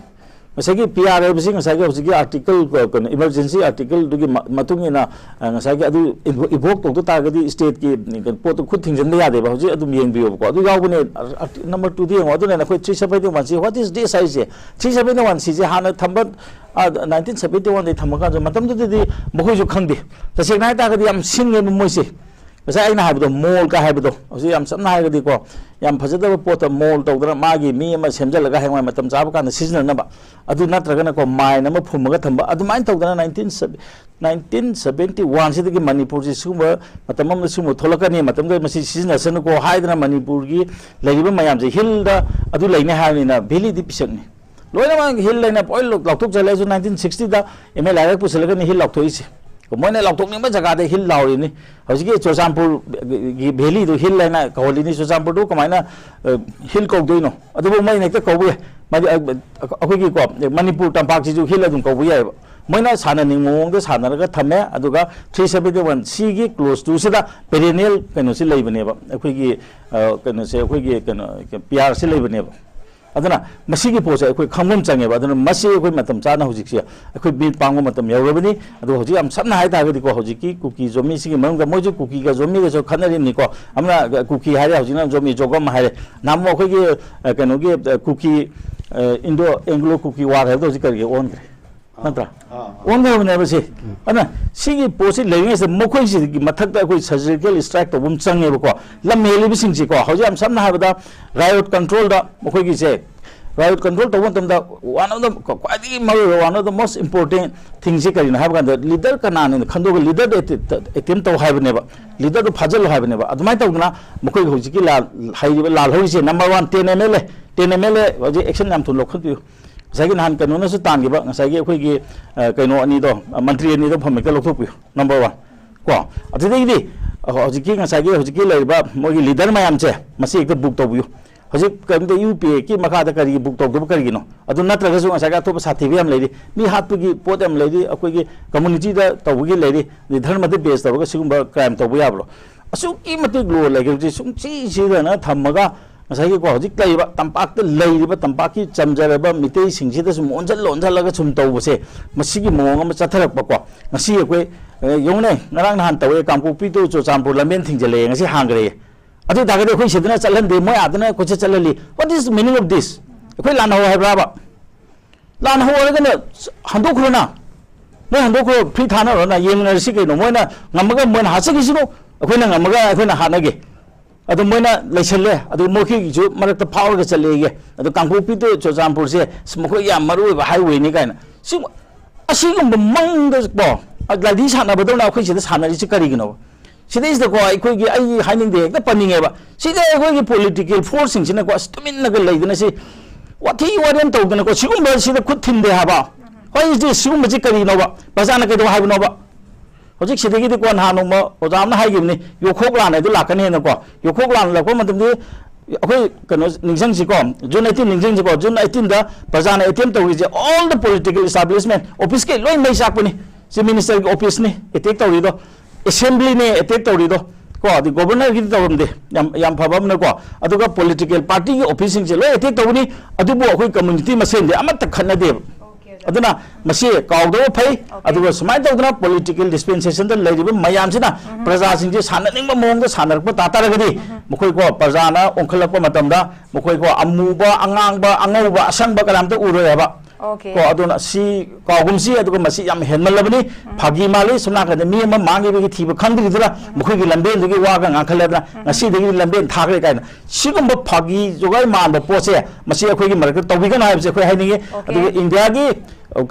ꯉꯁꯥꯏꯒꯤ P R ꯍꯥꯏꯕꯁꯤ ꯉꯁꯥꯏꯒꯤ ꯍꯧꯖꯤꯛꯀꯤ article, ꯑ, ꯀꯩꯅꯣ, emergency article ꯗꯨꯒꯤ ꯃ-, ꯃꯇꯨꯡ ꯏꯟꯅ, ꯑ, ꯉꯁꯥꯏꯒꯤ ꯑꯗꯨ invo-, invoke ꯇꯧꯗ ꯇꯥꯔꯒꯗꯤ state ꯀꯤ ꯀꯩꯅꯣ ꯄꯣꯠꯇꯨ ꯈꯨꯠ ꯊꯤꯡꯖꯤꯟꯕ ꯌꯥꯗꯦꯕ꯫ ꯍꯧꯖꯤꯛ ꯑꯗꯨꯝ ꯌꯦꯡꯕꯤꯌꯣꯕꯀꯣ꯫ ꯑꯗꯨ ꯌꯥꯎꯕꯅꯦ, art-, number two ꯗ ꯌꯦꯡꯉꯣ꯫ ꯑꯗꯨꯅ ꯑꯩꯈꯣꯏ three seventy one C, "What is this?" ꯍꯥꯏꯁꯦ, three seventy one C ꯁꯦ ꯍꯥꯟꯅ ꯊꯝꯕ, ꯑ, nineteen seventy one ꯗꯒꯤ ꯊꯝꯃꯀꯥꯟꯗ ꯃꯇꯝꯗꯨꯗꯗꯤ ꯃꯈꯣꯏꯁꯨ ꯈꯪꯗꯦ꯫ ꯇꯁꯦꯡꯅ ꯍꯥꯏ ꯇꯥꯔꯒꯗꯤ ꯌꯥꯝ ꯁꯤꯡꯉꯦꯕ ꯃꯣꯏꯁꯦ꯫ ꯉꯁꯥꯏ ꯑꯩꯅ ꯍꯥꯏꯕꯗꯣ, mall ꯀ ꯍꯥꯏꯕꯗꯣ, ꯍꯧꯖꯤꯛ ꯌꯥꯝ ꯁꯝꯅ ꯍꯥꯏꯔꯒꯗꯤꯀꯣ, ꯌꯥꯝ ꯐꯖꯗꯕ ꯄꯣꯠꯇ mall ꯇꯧꯗꯅ ꯃꯥꯒꯤ ꯃꯤ ꯑꯃ ꯁꯦꯝꯖꯤꯜꯂꯒ ꯍꯌꯦꯡꯋꯥꯏ ꯃꯇꯝ ꯆꯥꯕ ꯀꯥꯟꯗ ꯁꯤꯖꯤꯟꯅꯅꯕ, ꯑꯗꯨ ꯅꯠꯇ꯭ꯔꯒꯅꯀꯣ, mine ꯑꯃ ꯐꯨꯝꯃꯒ ꯊꯝꯕ, ꯑꯗꯨꯃꯥꯏꯅ ꯇꯧꯗꯅ nineteen, nineteen seventy one ꯁꯤꯗꯒꯤ ꯃꯅꯤꯄꯨꯔꯁꯤ ꯁꯤꯒꯨꯝꯕ ꯃꯇꯝ ꯑꯃꯗ ꯁꯤꯒꯨꯝꯕ ꯊꯣꯛꯂꯛꯀꯅꯤ, ꯃꯇꯝꯗꯨꯗ ꯃꯁꯤ ꯁꯤꯖꯤꯟꯅꯁꯅꯨꯀꯣ ꯍꯥꯏꯗꯅ ꯃꯅꯤꯄꯨꯔꯒꯤ ꯂꯩꯔꯤꯕ ꯃꯌꯥꯝꯁꯦ hill ꯗ ꯑꯗꯨ ꯂꯩꯅꯤ ꯍꯥꯏꯕꯅꯤꯅ valley ꯗꯤ ꯄꯤꯁꯛꯅꯤ꯫ ꯂꯣꯏꯅꯃꯛ hill ꯂꯩꯅ ꯂꯣꯏ ꯂꯧꯊꯣꯛꯆꯜꯂꯦ꯫ ꯑꯩꯁꯨ nineteen sixty the M L A ꯍꯥꯏꯔꯒ ꯄꯨꯁꯤꯜꯂꯒꯅꯤ hill ꯂꯧꯊꯣꯛꯏꯁꯦ꯫ ꯃꯣꯏꯅ ꯂꯥꯎꯊꯣꯛꯅꯤꯡꯕ ꯖꯒꯥꯗ ꯍꯤꯜ ꯂꯥꯎꯔꯤꯅꯤ꯫ ꯍꯧꯖꯤꯛꯀꯤ ꯆꯨꯔꯆꯥꯟꯄꯨꯔꯒꯤ ꯚꯦꯂꯤꯗꯨ ꯍꯤꯜ ꯍꯥꯏꯅ ꯀꯧꯍꯜꯂꯤꯅꯤ꯫ ꯆꯨꯔꯆꯥꯟꯄꯨꯔꯗꯨ ꯀꯃꯥꯏꯅ, ꯑ, ꯍꯤꯜ ꯀꯧꯗꯣꯏꯅꯣ? ꯑꯗꯨꯕꯨ ꯃꯣꯏꯅ ꯍꯦꯛꯇ ꯀꯧꯕ ꯌꯥꯏ꯫ ꯃꯥꯗꯤ, ꯑ, ꯑꯩꯈꯣꯏꯒꯤꯀꯣ, ꯃꯅꯤꯄꯨꯔ ꯇꯝꯄꯥꯛꯁꯤꯁꯨ ꯍꯤꯜ ꯑꯗꯨꯝ ꯀꯧꯕ ꯌꯥꯏꯑꯕ꯫ ꯃꯣꯏꯅ ꯁꯥꯟꯅꯅꯤꯡꯕ ꯃꯑꯣꯡꯗ ꯁꯥꯟꯅꯔꯒ ꯊꯝꯃꯦ꯫ ꯑꯗꯨꯒ three seventy one C ꯒꯤ clause two ꯁꯤꯗ perennial ꯀꯩꯅꯣꯁꯤ ꯂꯩꯕꯅꯦꯕ꯫ ꯑꯩꯈꯣꯏꯒꯤ, ꯑ, ꯀꯩꯅꯣꯁꯦ, ꯑꯩꯈꯣꯏꯒꯤ ꯀꯩꯅꯣ, P R ꯁꯤ ꯂꯩꯕꯅꯦꯕ꯫ ꯑꯗꯨꯅ ꯃꯁꯤꯒꯤ ꯄꯣꯠꯁꯦ ꯑꯩꯈꯣꯏ ꯈꯪꯐꯝ ꯆꯪꯉꯦꯕ꯫ ꯑꯗꯨꯅ ꯃꯁꯤ ꯑꯩꯈꯣꯏ ꯃꯇꯝ ꯆꯥꯅ ꯍꯧꯖꯤꯛꯁꯦ ꯑꯩꯈꯣꯏ ꯃꯤꯠ ꯄꯥꯡꯕ ꯃꯇꯝ ꯌꯧꯔꯕꯅꯤ꯫ ꯑꯗꯨꯒ ꯍꯧꯖꯤꯛ ꯌꯥꯝ ꯁꯝꯅ ꯍꯥꯏ ꯇꯥꯔꯒꯗꯤꯀꯣ, ꯍꯧꯖꯤꯛꯀꯤ ꯀꯨꯀꯤ ꯖꯣꯃꯤꯁꯤꯒꯤ ꯃꯅꯨꯡꯗ ꯃꯣꯏꯁꯨ ꯀꯨꯀꯤꯒ ꯖꯣꯃꯤꯒꯁꯨ ꯈꯠꯅꯔꯤꯕꯅꯤꯀꯣ꯫ ꯑꯃꯅ ꯀꯨꯀꯤ ꯍꯥꯏꯔꯦ, ꯍꯧꯖꯤꯛꯅ ꯖꯣꯃꯤ ꯖꯣꯒꯝ ꯍꯥꯏꯔꯦ꯫ ꯅꯍꯥꯟꯃꯨꯛ ꯑꯩꯈꯣꯏꯒꯤ, ꯑ, ꯀꯩꯅꯣꯒꯤ, ꯑ, ꯀꯨꯀꯤ, ꯑ, Indo Anglo Kuki War ꯍꯥꯏꯕꯗꯣ ꯍꯧꯖꯤꯛ ꯀꯔꯤꯒꯤ ꯑꯣꯟꯈ꯭ꯔꯦ? ꯅꯠꯇ꯭ꯔꯥ? ꯑꯥ, ꯑꯥ꯫ ꯑꯣꯟꯈ꯭ꯔꯕꯅꯦꯕ ꯁꯤ꯫ ꯑꯗꯨꯅ ꯁꯤꯒꯤ ꯄꯣꯠꯁꯤ ꯂꯩꯔꯤꯉꯩꯁꯤꯗ ꯃꯈꯣꯏꯁꯤꯒꯤ ꯃꯊꯛꯇ ꯑꯩꯈꯣꯏ surgical strike ꯇꯧꯕ ꯑꯃ ꯆꯪꯉꯦꯕꯀꯣ꯫ ꯂꯝ ꯍꯦꯜꯂꯤꯕꯁꯤꯡꯁꯤꯀꯣ, ꯍꯧꯖꯤꯛ ꯌꯥꯝ ꯁꯝꯅ ꯍꯥꯏꯔꯕꯗ, riot control ꯗ ꯃꯈꯣꯏꯒꯤꯁꯦ, riot control ꯇꯧꯕ ꯃꯇꯝꯗ one of the, ꯈ꯭ꯋꯥꯏꯗꯒꯤ ꯃꯔꯨꯑꯣꯏꯕ, one of the most important thing ꯁꯤ ꯀꯔꯤꯅꯣ ꯍꯥꯏꯕ ꯀꯥꯟꯗ, leader ꯀꯅꯥꯅꯦꯅ ꯈꯟꯗꯣꯛꯑꯒ leader ꯗ attempt ꯇꯧ ꯍꯥꯏꯕꯅꯦꯕ, leader ꯗꯨ ꯐꯥꯖꯤꯜꯂꯨ ꯍꯥꯏꯕꯅꯦꯕ꯫ ꯑꯗꯨꯃꯥꯏꯅ ꯇꯧꯗꯅ ꯃꯈꯣꯏꯒꯤ ꯍꯧꯖꯤꯛꯀꯤ ꯂꯥꯜ-, ꯍꯩꯔꯤꯕ ꯂꯥꯜꯍꯧꯔꯤꯁꯦ, number one, ten M L A, ten M L A ꯍꯧꯖꯤꯛ action ꯌꯥꯝ ꯊꯨꯅ ꯂꯧꯈꯠꯄꯤꯌꯨ꯫ ꯉꯁꯥꯏꯒꯤ ꯅꯍꯥꯟ ꯀꯩꯅꯣꯅꯁꯨ ꯇꯥꯟꯈꯤꯕ, ꯉꯁꯥꯏꯒꯤ ꯑꯩꯈꯣꯏꯒꯤ, ꯑ, ꯀꯩꯅꯣ ꯑꯅꯤꯗꯣ, ꯑ, ꯃꯟꯇ꯭ꯔꯤ ꯑꯅꯤꯗꯣ ꯐꯝꯃꯤꯠꯇ ꯂꯧꯊꯣꯛꯄꯤꯌꯨ, number one꯫ ꯀꯣ, ꯑꯗꯨꯗꯒꯤꯗꯤ, ꯑ, ꯍꯧꯖꯤꯛꯀꯤ ꯉꯁꯥꯏꯒꯤ ꯍꯧꯖꯤꯛꯀꯤ ꯂꯩꯔꯤꯕ ꯃꯣꯏꯒꯤ leader ꯃꯌꯥꯝꯁꯦ, ꯃꯁꯤ ꯍꯦꯛꯇ book ꯇꯧꯕꯤꯌꯨ꯫ ꯍꯧꯖꯤꯛ ꯀꯔꯤꯝꯇ U P A ꯀꯤ ꯃꯈꯥꯗ ꯀꯔꯤꯒꯤ book ꯇꯧꯗꯕ ꯀꯔꯤꯒꯤꯅꯣ? ꯑꯗꯨ ꯅꯠꯇ꯭ꯔꯒꯁꯨ ꯉꯁꯥꯏꯒꯤ ꯑꯇꯣꯞꯄ ꯁꯥꯊꯤꯕ ꯌꯥꯝ ꯂꯩꯔꯤ, ꯃꯤ ꯍꯥꯠꯄꯒꯤ ꯄꯣꯠ ꯌꯥꯝ ꯂꯩꯔꯤ, ꯑꯩꯈꯣꯏꯒꯤ community ꯗ ꯇꯧꯕꯒꯤ ꯂꯩꯔꯤ, ꯑꯗꯩ ꯙꯔꯃꯗ base ꯇꯧꯔꯒ ꯁꯤꯒꯨꯝꯕ crime ꯇꯧꯕ ꯌꯥꯕ꯭ꯔꯣ? ꯑꯁꯨꯛꯀꯤ ꯃꯇꯤꯛ law ꯂꯩꯈ꯭ꯔꯕꯁꯤ ꯁꯨꯡꯁꯤ ꯁꯤꯗꯅ ꯊꯝꯃꯒ, ꯉꯁꯥꯏꯒꯤꯀꯣ, ꯍꯧꯖꯤꯛ ꯂꯩꯔꯤꯕ ꯇꯝꯄꯥꯛꯇ ꯂꯩꯔꯤꯕ ꯇꯝꯄꯥꯛꯀꯤ ꯆꯝꯖꯔꯕ ꯃꯤꯇꯩꯁꯤꯡꯁꯤꯗ ꯁꯨꯝ ꯑꯣꯟꯁꯤꯜ ꯑꯣꯟꯁꯤꯜꯂꯒ ꯁꯨꯝ ꯇꯧꯕꯁꯦ, ꯃꯁꯤꯒꯤ ꯃꯑꯣꯡ ꯑꯃ ꯆꯠꯊꯔꯛꯄꯀꯣ꯫ ꯉꯁꯤ ꯑꯩꯈꯣꯏ, ꯑ, ꯌꯦꯡꯉꯨꯅꯦ, ꯉꯔꯥꯡ ꯅꯍꯥꯟ ꯇꯧꯋꯦ, ꯀꯥꯡꯄꯣꯛꯄꯤ to ꯆꯨꯔꯆꯥꯟꯄꯨꯔ ꯂꯝꯕꯦꯟ ꯊꯤꯡꯖꯤꯜꯂꯛꯑꯦ, ꯉꯁꯤ ꯍꯥꯡꯈ꯭ꯔꯦ꯫ ꯑꯗꯨ ꯑꯣꯏ ꯇꯥꯔꯒꯗꯤ ꯑꯩꯈꯣꯏ ꯁꯤꯗꯅ ꯆꯠꯍꯟꯗꯦ, ꯃꯣꯏ ꯑꯥꯗꯅ ꯀꯣꯏꯆꯠ ꯆꯠꯍꯜꯂꯤ꯫ What is the meaning of this? ꯑꯩꯈꯣꯏ ꯂꯥꯟ ꯍꯧ ꯍꯥꯏꯕ꯭ꯔꯥꯕ? ꯂꯥꯟ ꯍꯧꯔꯒꯅ ꯍꯟꯗꯣꯛꯈ꯭ꯔꯣꯅ, ꯅꯣꯏ ꯍꯟꯗꯣꯛꯈ꯭ꯔꯣ, free ꯊꯥꯅꯔꯣꯅ, ꯌꯦꯡꯅꯔꯁꯤ ꯀꯩꯅꯣ꯫ ꯃꯣꯏꯅ ꯉꯝꯃꯒ ꯃꯣꯏꯅ ꯍꯥꯠꯆꯈꯤꯁꯅꯨ, ꯑꯩꯈꯣꯏꯅ ꯉꯝꯃꯒ ꯑꯩꯈꯣꯏꯅ ꯍꯥꯠꯅꯒꯦ꯫ ꯑꯗꯨ ꯃꯣꯏꯅ ꯂꯩꯁꯜꯂꯦ, ꯑꯗꯨ ꯃꯣꯏꯒꯤꯁꯨ ꯃꯔꯛꯇ ꯐꯥꯎꯔꯒ ꯆꯠꯂꯦꯌꯦ꯫ ꯑꯗꯨ ꯀꯥꯡꯄꯣꯛꯄꯤ to ꯆꯨꯔꯆꯥꯟꯄꯨꯔꯁꯦ, ꯑꯁ, ꯃꯈꯣꯏ ꯌꯥꯝ ꯃꯔꯨ ꯑꯣꯏꯕ highway ꯅꯤ ꯀꯥꯏꯅ꯫ ꯁꯤ, ꯑꯁꯤꯒꯨꯝꯕ ꯃꯪꯗꯀꯣ, ꯂꯥꯏꯙꯤ ꯁꯥꯟꯅꯕꯗꯧꯅ ꯑꯩꯈꯣꯏ ꯁꯤꯗ ꯁꯥꯟꯅꯔꯤꯁꯤ ꯀꯔꯤꯒꯤꯅꯣꯕ? ꯁꯤꯗꯩꯁꯤꯗꯀꯣ, ꯑꯩꯈꯣꯏꯒꯤ, ꯑꯩ ꯍꯥꯏꯅꯤꯡꯗꯦ, ꯍꯦꯛꯇ ꯄꯟꯅꯤꯡꯉꯦꯕ꯫ ꯁꯤꯗ ꯑꯩꯈꯣꯏꯒꯤ political force ꯁꯤꯡꯁꯤꯅꯀꯣ, ꯑꯁ, ꯇꯨꯃꯤꯟꯅꯒ ꯂꯩꯗꯅ ꯁꯤ ꯋꯥꯊꯤ ꯋꯥꯔꯦꯝ ꯇꯧꯗꯅꯀꯣ, ꯁꯤꯒꯨꯝꯕꯁꯤꯗ ꯈꯨꯠ ꯊꯤꯟꯗꯦ ꯍꯥꯏꯕ꯫ What is this? ꯁꯤꯒꯨꯝꯕꯁꯤ ꯀꯔꯤꯅꯣꯕ? ꯄ꯭ꯔꯖꯥꯅ ꯀꯩꯗꯧ ꯍꯥꯏꯕꯅꯣꯕ? ꯍꯧꯖꯤꯛ ꯁꯤꯗꯒꯤꯗꯤꯀꯣ, ꯅꯍꯥꯟ ꯅꯣꯡꯃ ꯑꯣꯖꯥ ꯑꯃꯅ ꯍꯥꯏꯈꯤꯕꯅꯤ, ꯌꯣꯈꯣꯛ ꯂꯥꯟ ꯍꯥꯏꯗꯨ ꯂꯥꯛꯀꯅꯤ ꯍꯥꯏꯅꯀꯣ꯫ ꯌꯣꯈꯣꯛ ꯂꯥꯟ ꯂꯥꯛꯄ ꯃꯇꯝꯗꯗꯤ ꯑꯩꯈꯣꯏ ꯀꯩꯅꯣ ꯅꯤꯡꯁꯤꯡꯁꯤꯀꯣ, ꯖꯨꯟ ꯑꯩꯠꯇꯤꯟ ꯅꯤꯡꯁꯤꯡꯁꯤꯀꯣ, ꯖꯨꯟ ꯑꯩꯠꯇꯤꯟꯗ ꯄ꯭ꯔꯖꯥꯅ ꯑꯦꯇꯦꯝ ꯇꯧꯔꯤꯁꯦ, all the political establishment, office ꯀꯩ ꯂꯣꯏ ꯃꯩ ꯆꯥꯛꯄꯅꯤ꯫ ꯆꯤꯐ ꯃꯤꯅꯤꯁꯇꯔꯒꯤ ꯑꯣꯐꯤꯁꯅꯤ ꯑꯦꯇꯦꯛ ꯇꯧꯔꯤꯗꯣ, ꯑꯦꯁꯦꯝꯕ꯭ꯂꯤꯅꯦ ꯑꯦꯇꯦꯛ ꯇꯧꯔꯤꯗꯣ, ꯀꯣ, ꯑꯗꯩ ꯒꯣꯕꯔꯅꯔꯒꯤꯗꯤ ꯇꯧꯔꯝꯗꯦ꯫ ꯌꯥꯝ, ꯌꯥꯝ ꯐꯕ ꯑꯃꯅꯀꯣ꯫ ꯑꯗꯨꯒ ꯄꯣꯂꯤꯇꯤꯀꯦꯜ ꯄꯥꯔꯇꯤꯒꯤ ꯑꯣꯐꯤꯁꯁꯤꯡꯁꯦ ꯂꯣꯏ ꯑꯦꯇꯦꯛ ꯇꯧꯕꯅꯤ, ꯑꯗꯨꯕꯨ ꯑꯩꯈꯣꯏ ꯀꯝꯃ꯭ꯌꯨꯅꯤꯇꯤ ꯃꯁꯦꯟꯗꯤ ꯑꯃꯠꯇ ꯈꯠꯅꯗꯦꯕ꯫ ꯑꯗꯨꯅ ꯃꯁꯤ ꯀꯥꯎꯗꯕ ꯐꯩ꯫ ꯑꯗꯨꯒ ꯁꯨꯃꯥꯏꯅ ꯇꯧꯗꯅ ꯄꯣꯂꯤꯇꯤꯀꯦꯜ ꯗꯤꯁꯄꯦꯟꯁꯦꯁꯟꯗ ꯂꯩꯔꯤꯕ ꯃꯌꯥꯝꯁꯤꯅ ꯄ꯭ꯔꯖꯥꯁꯤꯡꯁꯦ ꯁꯥꯟꯅꯅꯤꯡꯕ ꯃꯑꯣꯡꯗ ꯁꯥꯟꯅꯔꯛꯄ ꯇꯥ ꯇꯥꯔꯒꯗꯤ, ꯃꯈꯣꯏꯀꯣ, ꯄ꯭ꯔꯖꯥꯅ ꯑꯣꯟꯈꯠꯂꯛꯄ ꯃꯇꯝꯗ ꯃꯈꯣꯏꯀꯣ, ꯑꯃꯨꯕ, ꯑꯉꯥꯡꯕ, ꯑꯉꯧꯕ, ꯑꯁꯪꯕ ꯀꯅꯥꯝꯇ ꯎꯔꯣꯏ ꯍꯥꯏꯕ꯫ Okay. ꯀꯣ, ꯑꯗꯨꯅ ꯁꯤ ꯀꯥꯎꯒꯨꯝꯁꯤ꯫ ꯑꯗꯨꯒ ꯃꯁꯤ ꯌꯥꯝ ꯍꯦꯟꯃꯜꯂꯕꯅꯤ꯫ ꯐꯥꯒꯤ ꯃꯥꯜꯂꯤ, ꯁꯣꯝ ꯅꯥꯀꯟꯗ ꯃꯤ ꯑꯃ ꯃꯥꯡꯈꯤꯕꯒꯤ ꯊꯤꯕ ꯈꯪꯗ꯭ꯔꯤꯗꯨꯅ ꯃꯈꯣꯏꯒꯤ ꯂꯝꯕꯦꯟꯗꯨꯒꯤ ꯋꯥꯒ ꯉꯥꯡꯈꯠꯂꯗꯅ, ꯉꯁꯤꯗꯒꯤꯗꯤ ꯂꯝꯕꯦꯟ ꯊꯥꯈ꯭ꯔꯦ ꯀꯥꯏꯅ꯫ ꯁꯤꯒꯨꯝꯕ ꯐꯥꯒꯤ ꯖꯣꯒꯥꯏ ꯃꯥꯟꯕ ꯄꯣꯠꯁꯦ ꯃꯁꯤ ꯑꯩꯈꯣꯏꯒꯤ ꯃꯔꯛꯇ ꯇꯧꯕꯤꯒꯅꯨ ꯍꯥꯏꯕꯁꯦ ꯑꯩꯈꯣꯏ ꯍꯥꯏꯅꯤꯡꯉꯤ꯫ Okay. ꯑꯗꯨꯒ ꯏꯟꯗꯤꯌꯥꯒꯤ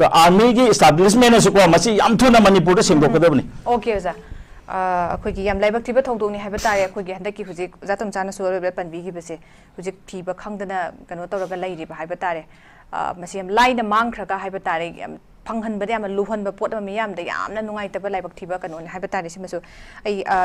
ꯑꯥꯔꯃꯤꯒꯤ ꯏꯁꯇꯥꯕ꯭ꯂꯤꯁꯃꯦꯟꯅꯁꯨꯀꯣ, ꯃꯁꯤ ꯌꯥꯝ ꯊꯨꯅ ꯃꯅꯤꯄꯨꯔꯗ ꯁꯦꯡꯗꯣꯛꯀꯗꯕꯅꯤ꯫ Okay ꯑꯣꯖꯥ꯫ ꯑ, ꯑꯩꯈꯣꯏꯒꯤ ꯌꯥꯝ ꯂꯥꯏꯕꯛ ꯊꯤꯕ ꯊꯧꯗꯣꯛꯅꯤ ꯍꯥꯏꯕ ꯇꯥꯔꯦ꯫ ꯑꯩꯈꯣꯏꯒꯤ ꯍꯟꯗꯛꯀꯤ ꯍꯧꯖꯤꯛ ꯑꯣꯖꯥ ꯇꯣꯝꯆꯥꯅꯁꯨ ꯑꯔꯣꯏꯕꯗ ꯄꯟꯕꯤꯈꯤꯕꯁꯦ, ꯍꯧꯖꯤꯛ ꯊꯤꯕ ꯈꯪꯗꯅ ꯀꯩꯅꯣ ꯇꯧꯔꯒ ꯂꯩꯔꯤꯕ ꯍꯥꯏꯕ ꯇꯥꯔꯦ꯫ ꯑ, ꯃꯁꯤ ꯌꯥꯝ ꯂꯥꯏꯅ ꯃꯥꯡꯈ꯭ꯔꯒ ꯍꯥꯏꯕ ꯇꯥꯔꯦ, ꯌꯥꯝ ꯐꯪꯍꯟꯕꯗ ꯌꯥꯝꯅ ꯂꯨꯍꯟꯕ ꯄꯣꯠ ꯑꯃ, ꯃꯤꯌꯥꯝꯗ ꯌꯥꯝꯅ ꯅꯨꯡꯉꯥꯏꯇꯕ ꯂꯥꯏꯕꯛ ꯊꯤꯕ ꯀꯩꯅꯣꯅꯤ ꯍꯥꯏꯕ ꯇꯥꯔꯦ꯫ ꯁꯤꯃꯁꯨ ꯑꯩ, ꯑ,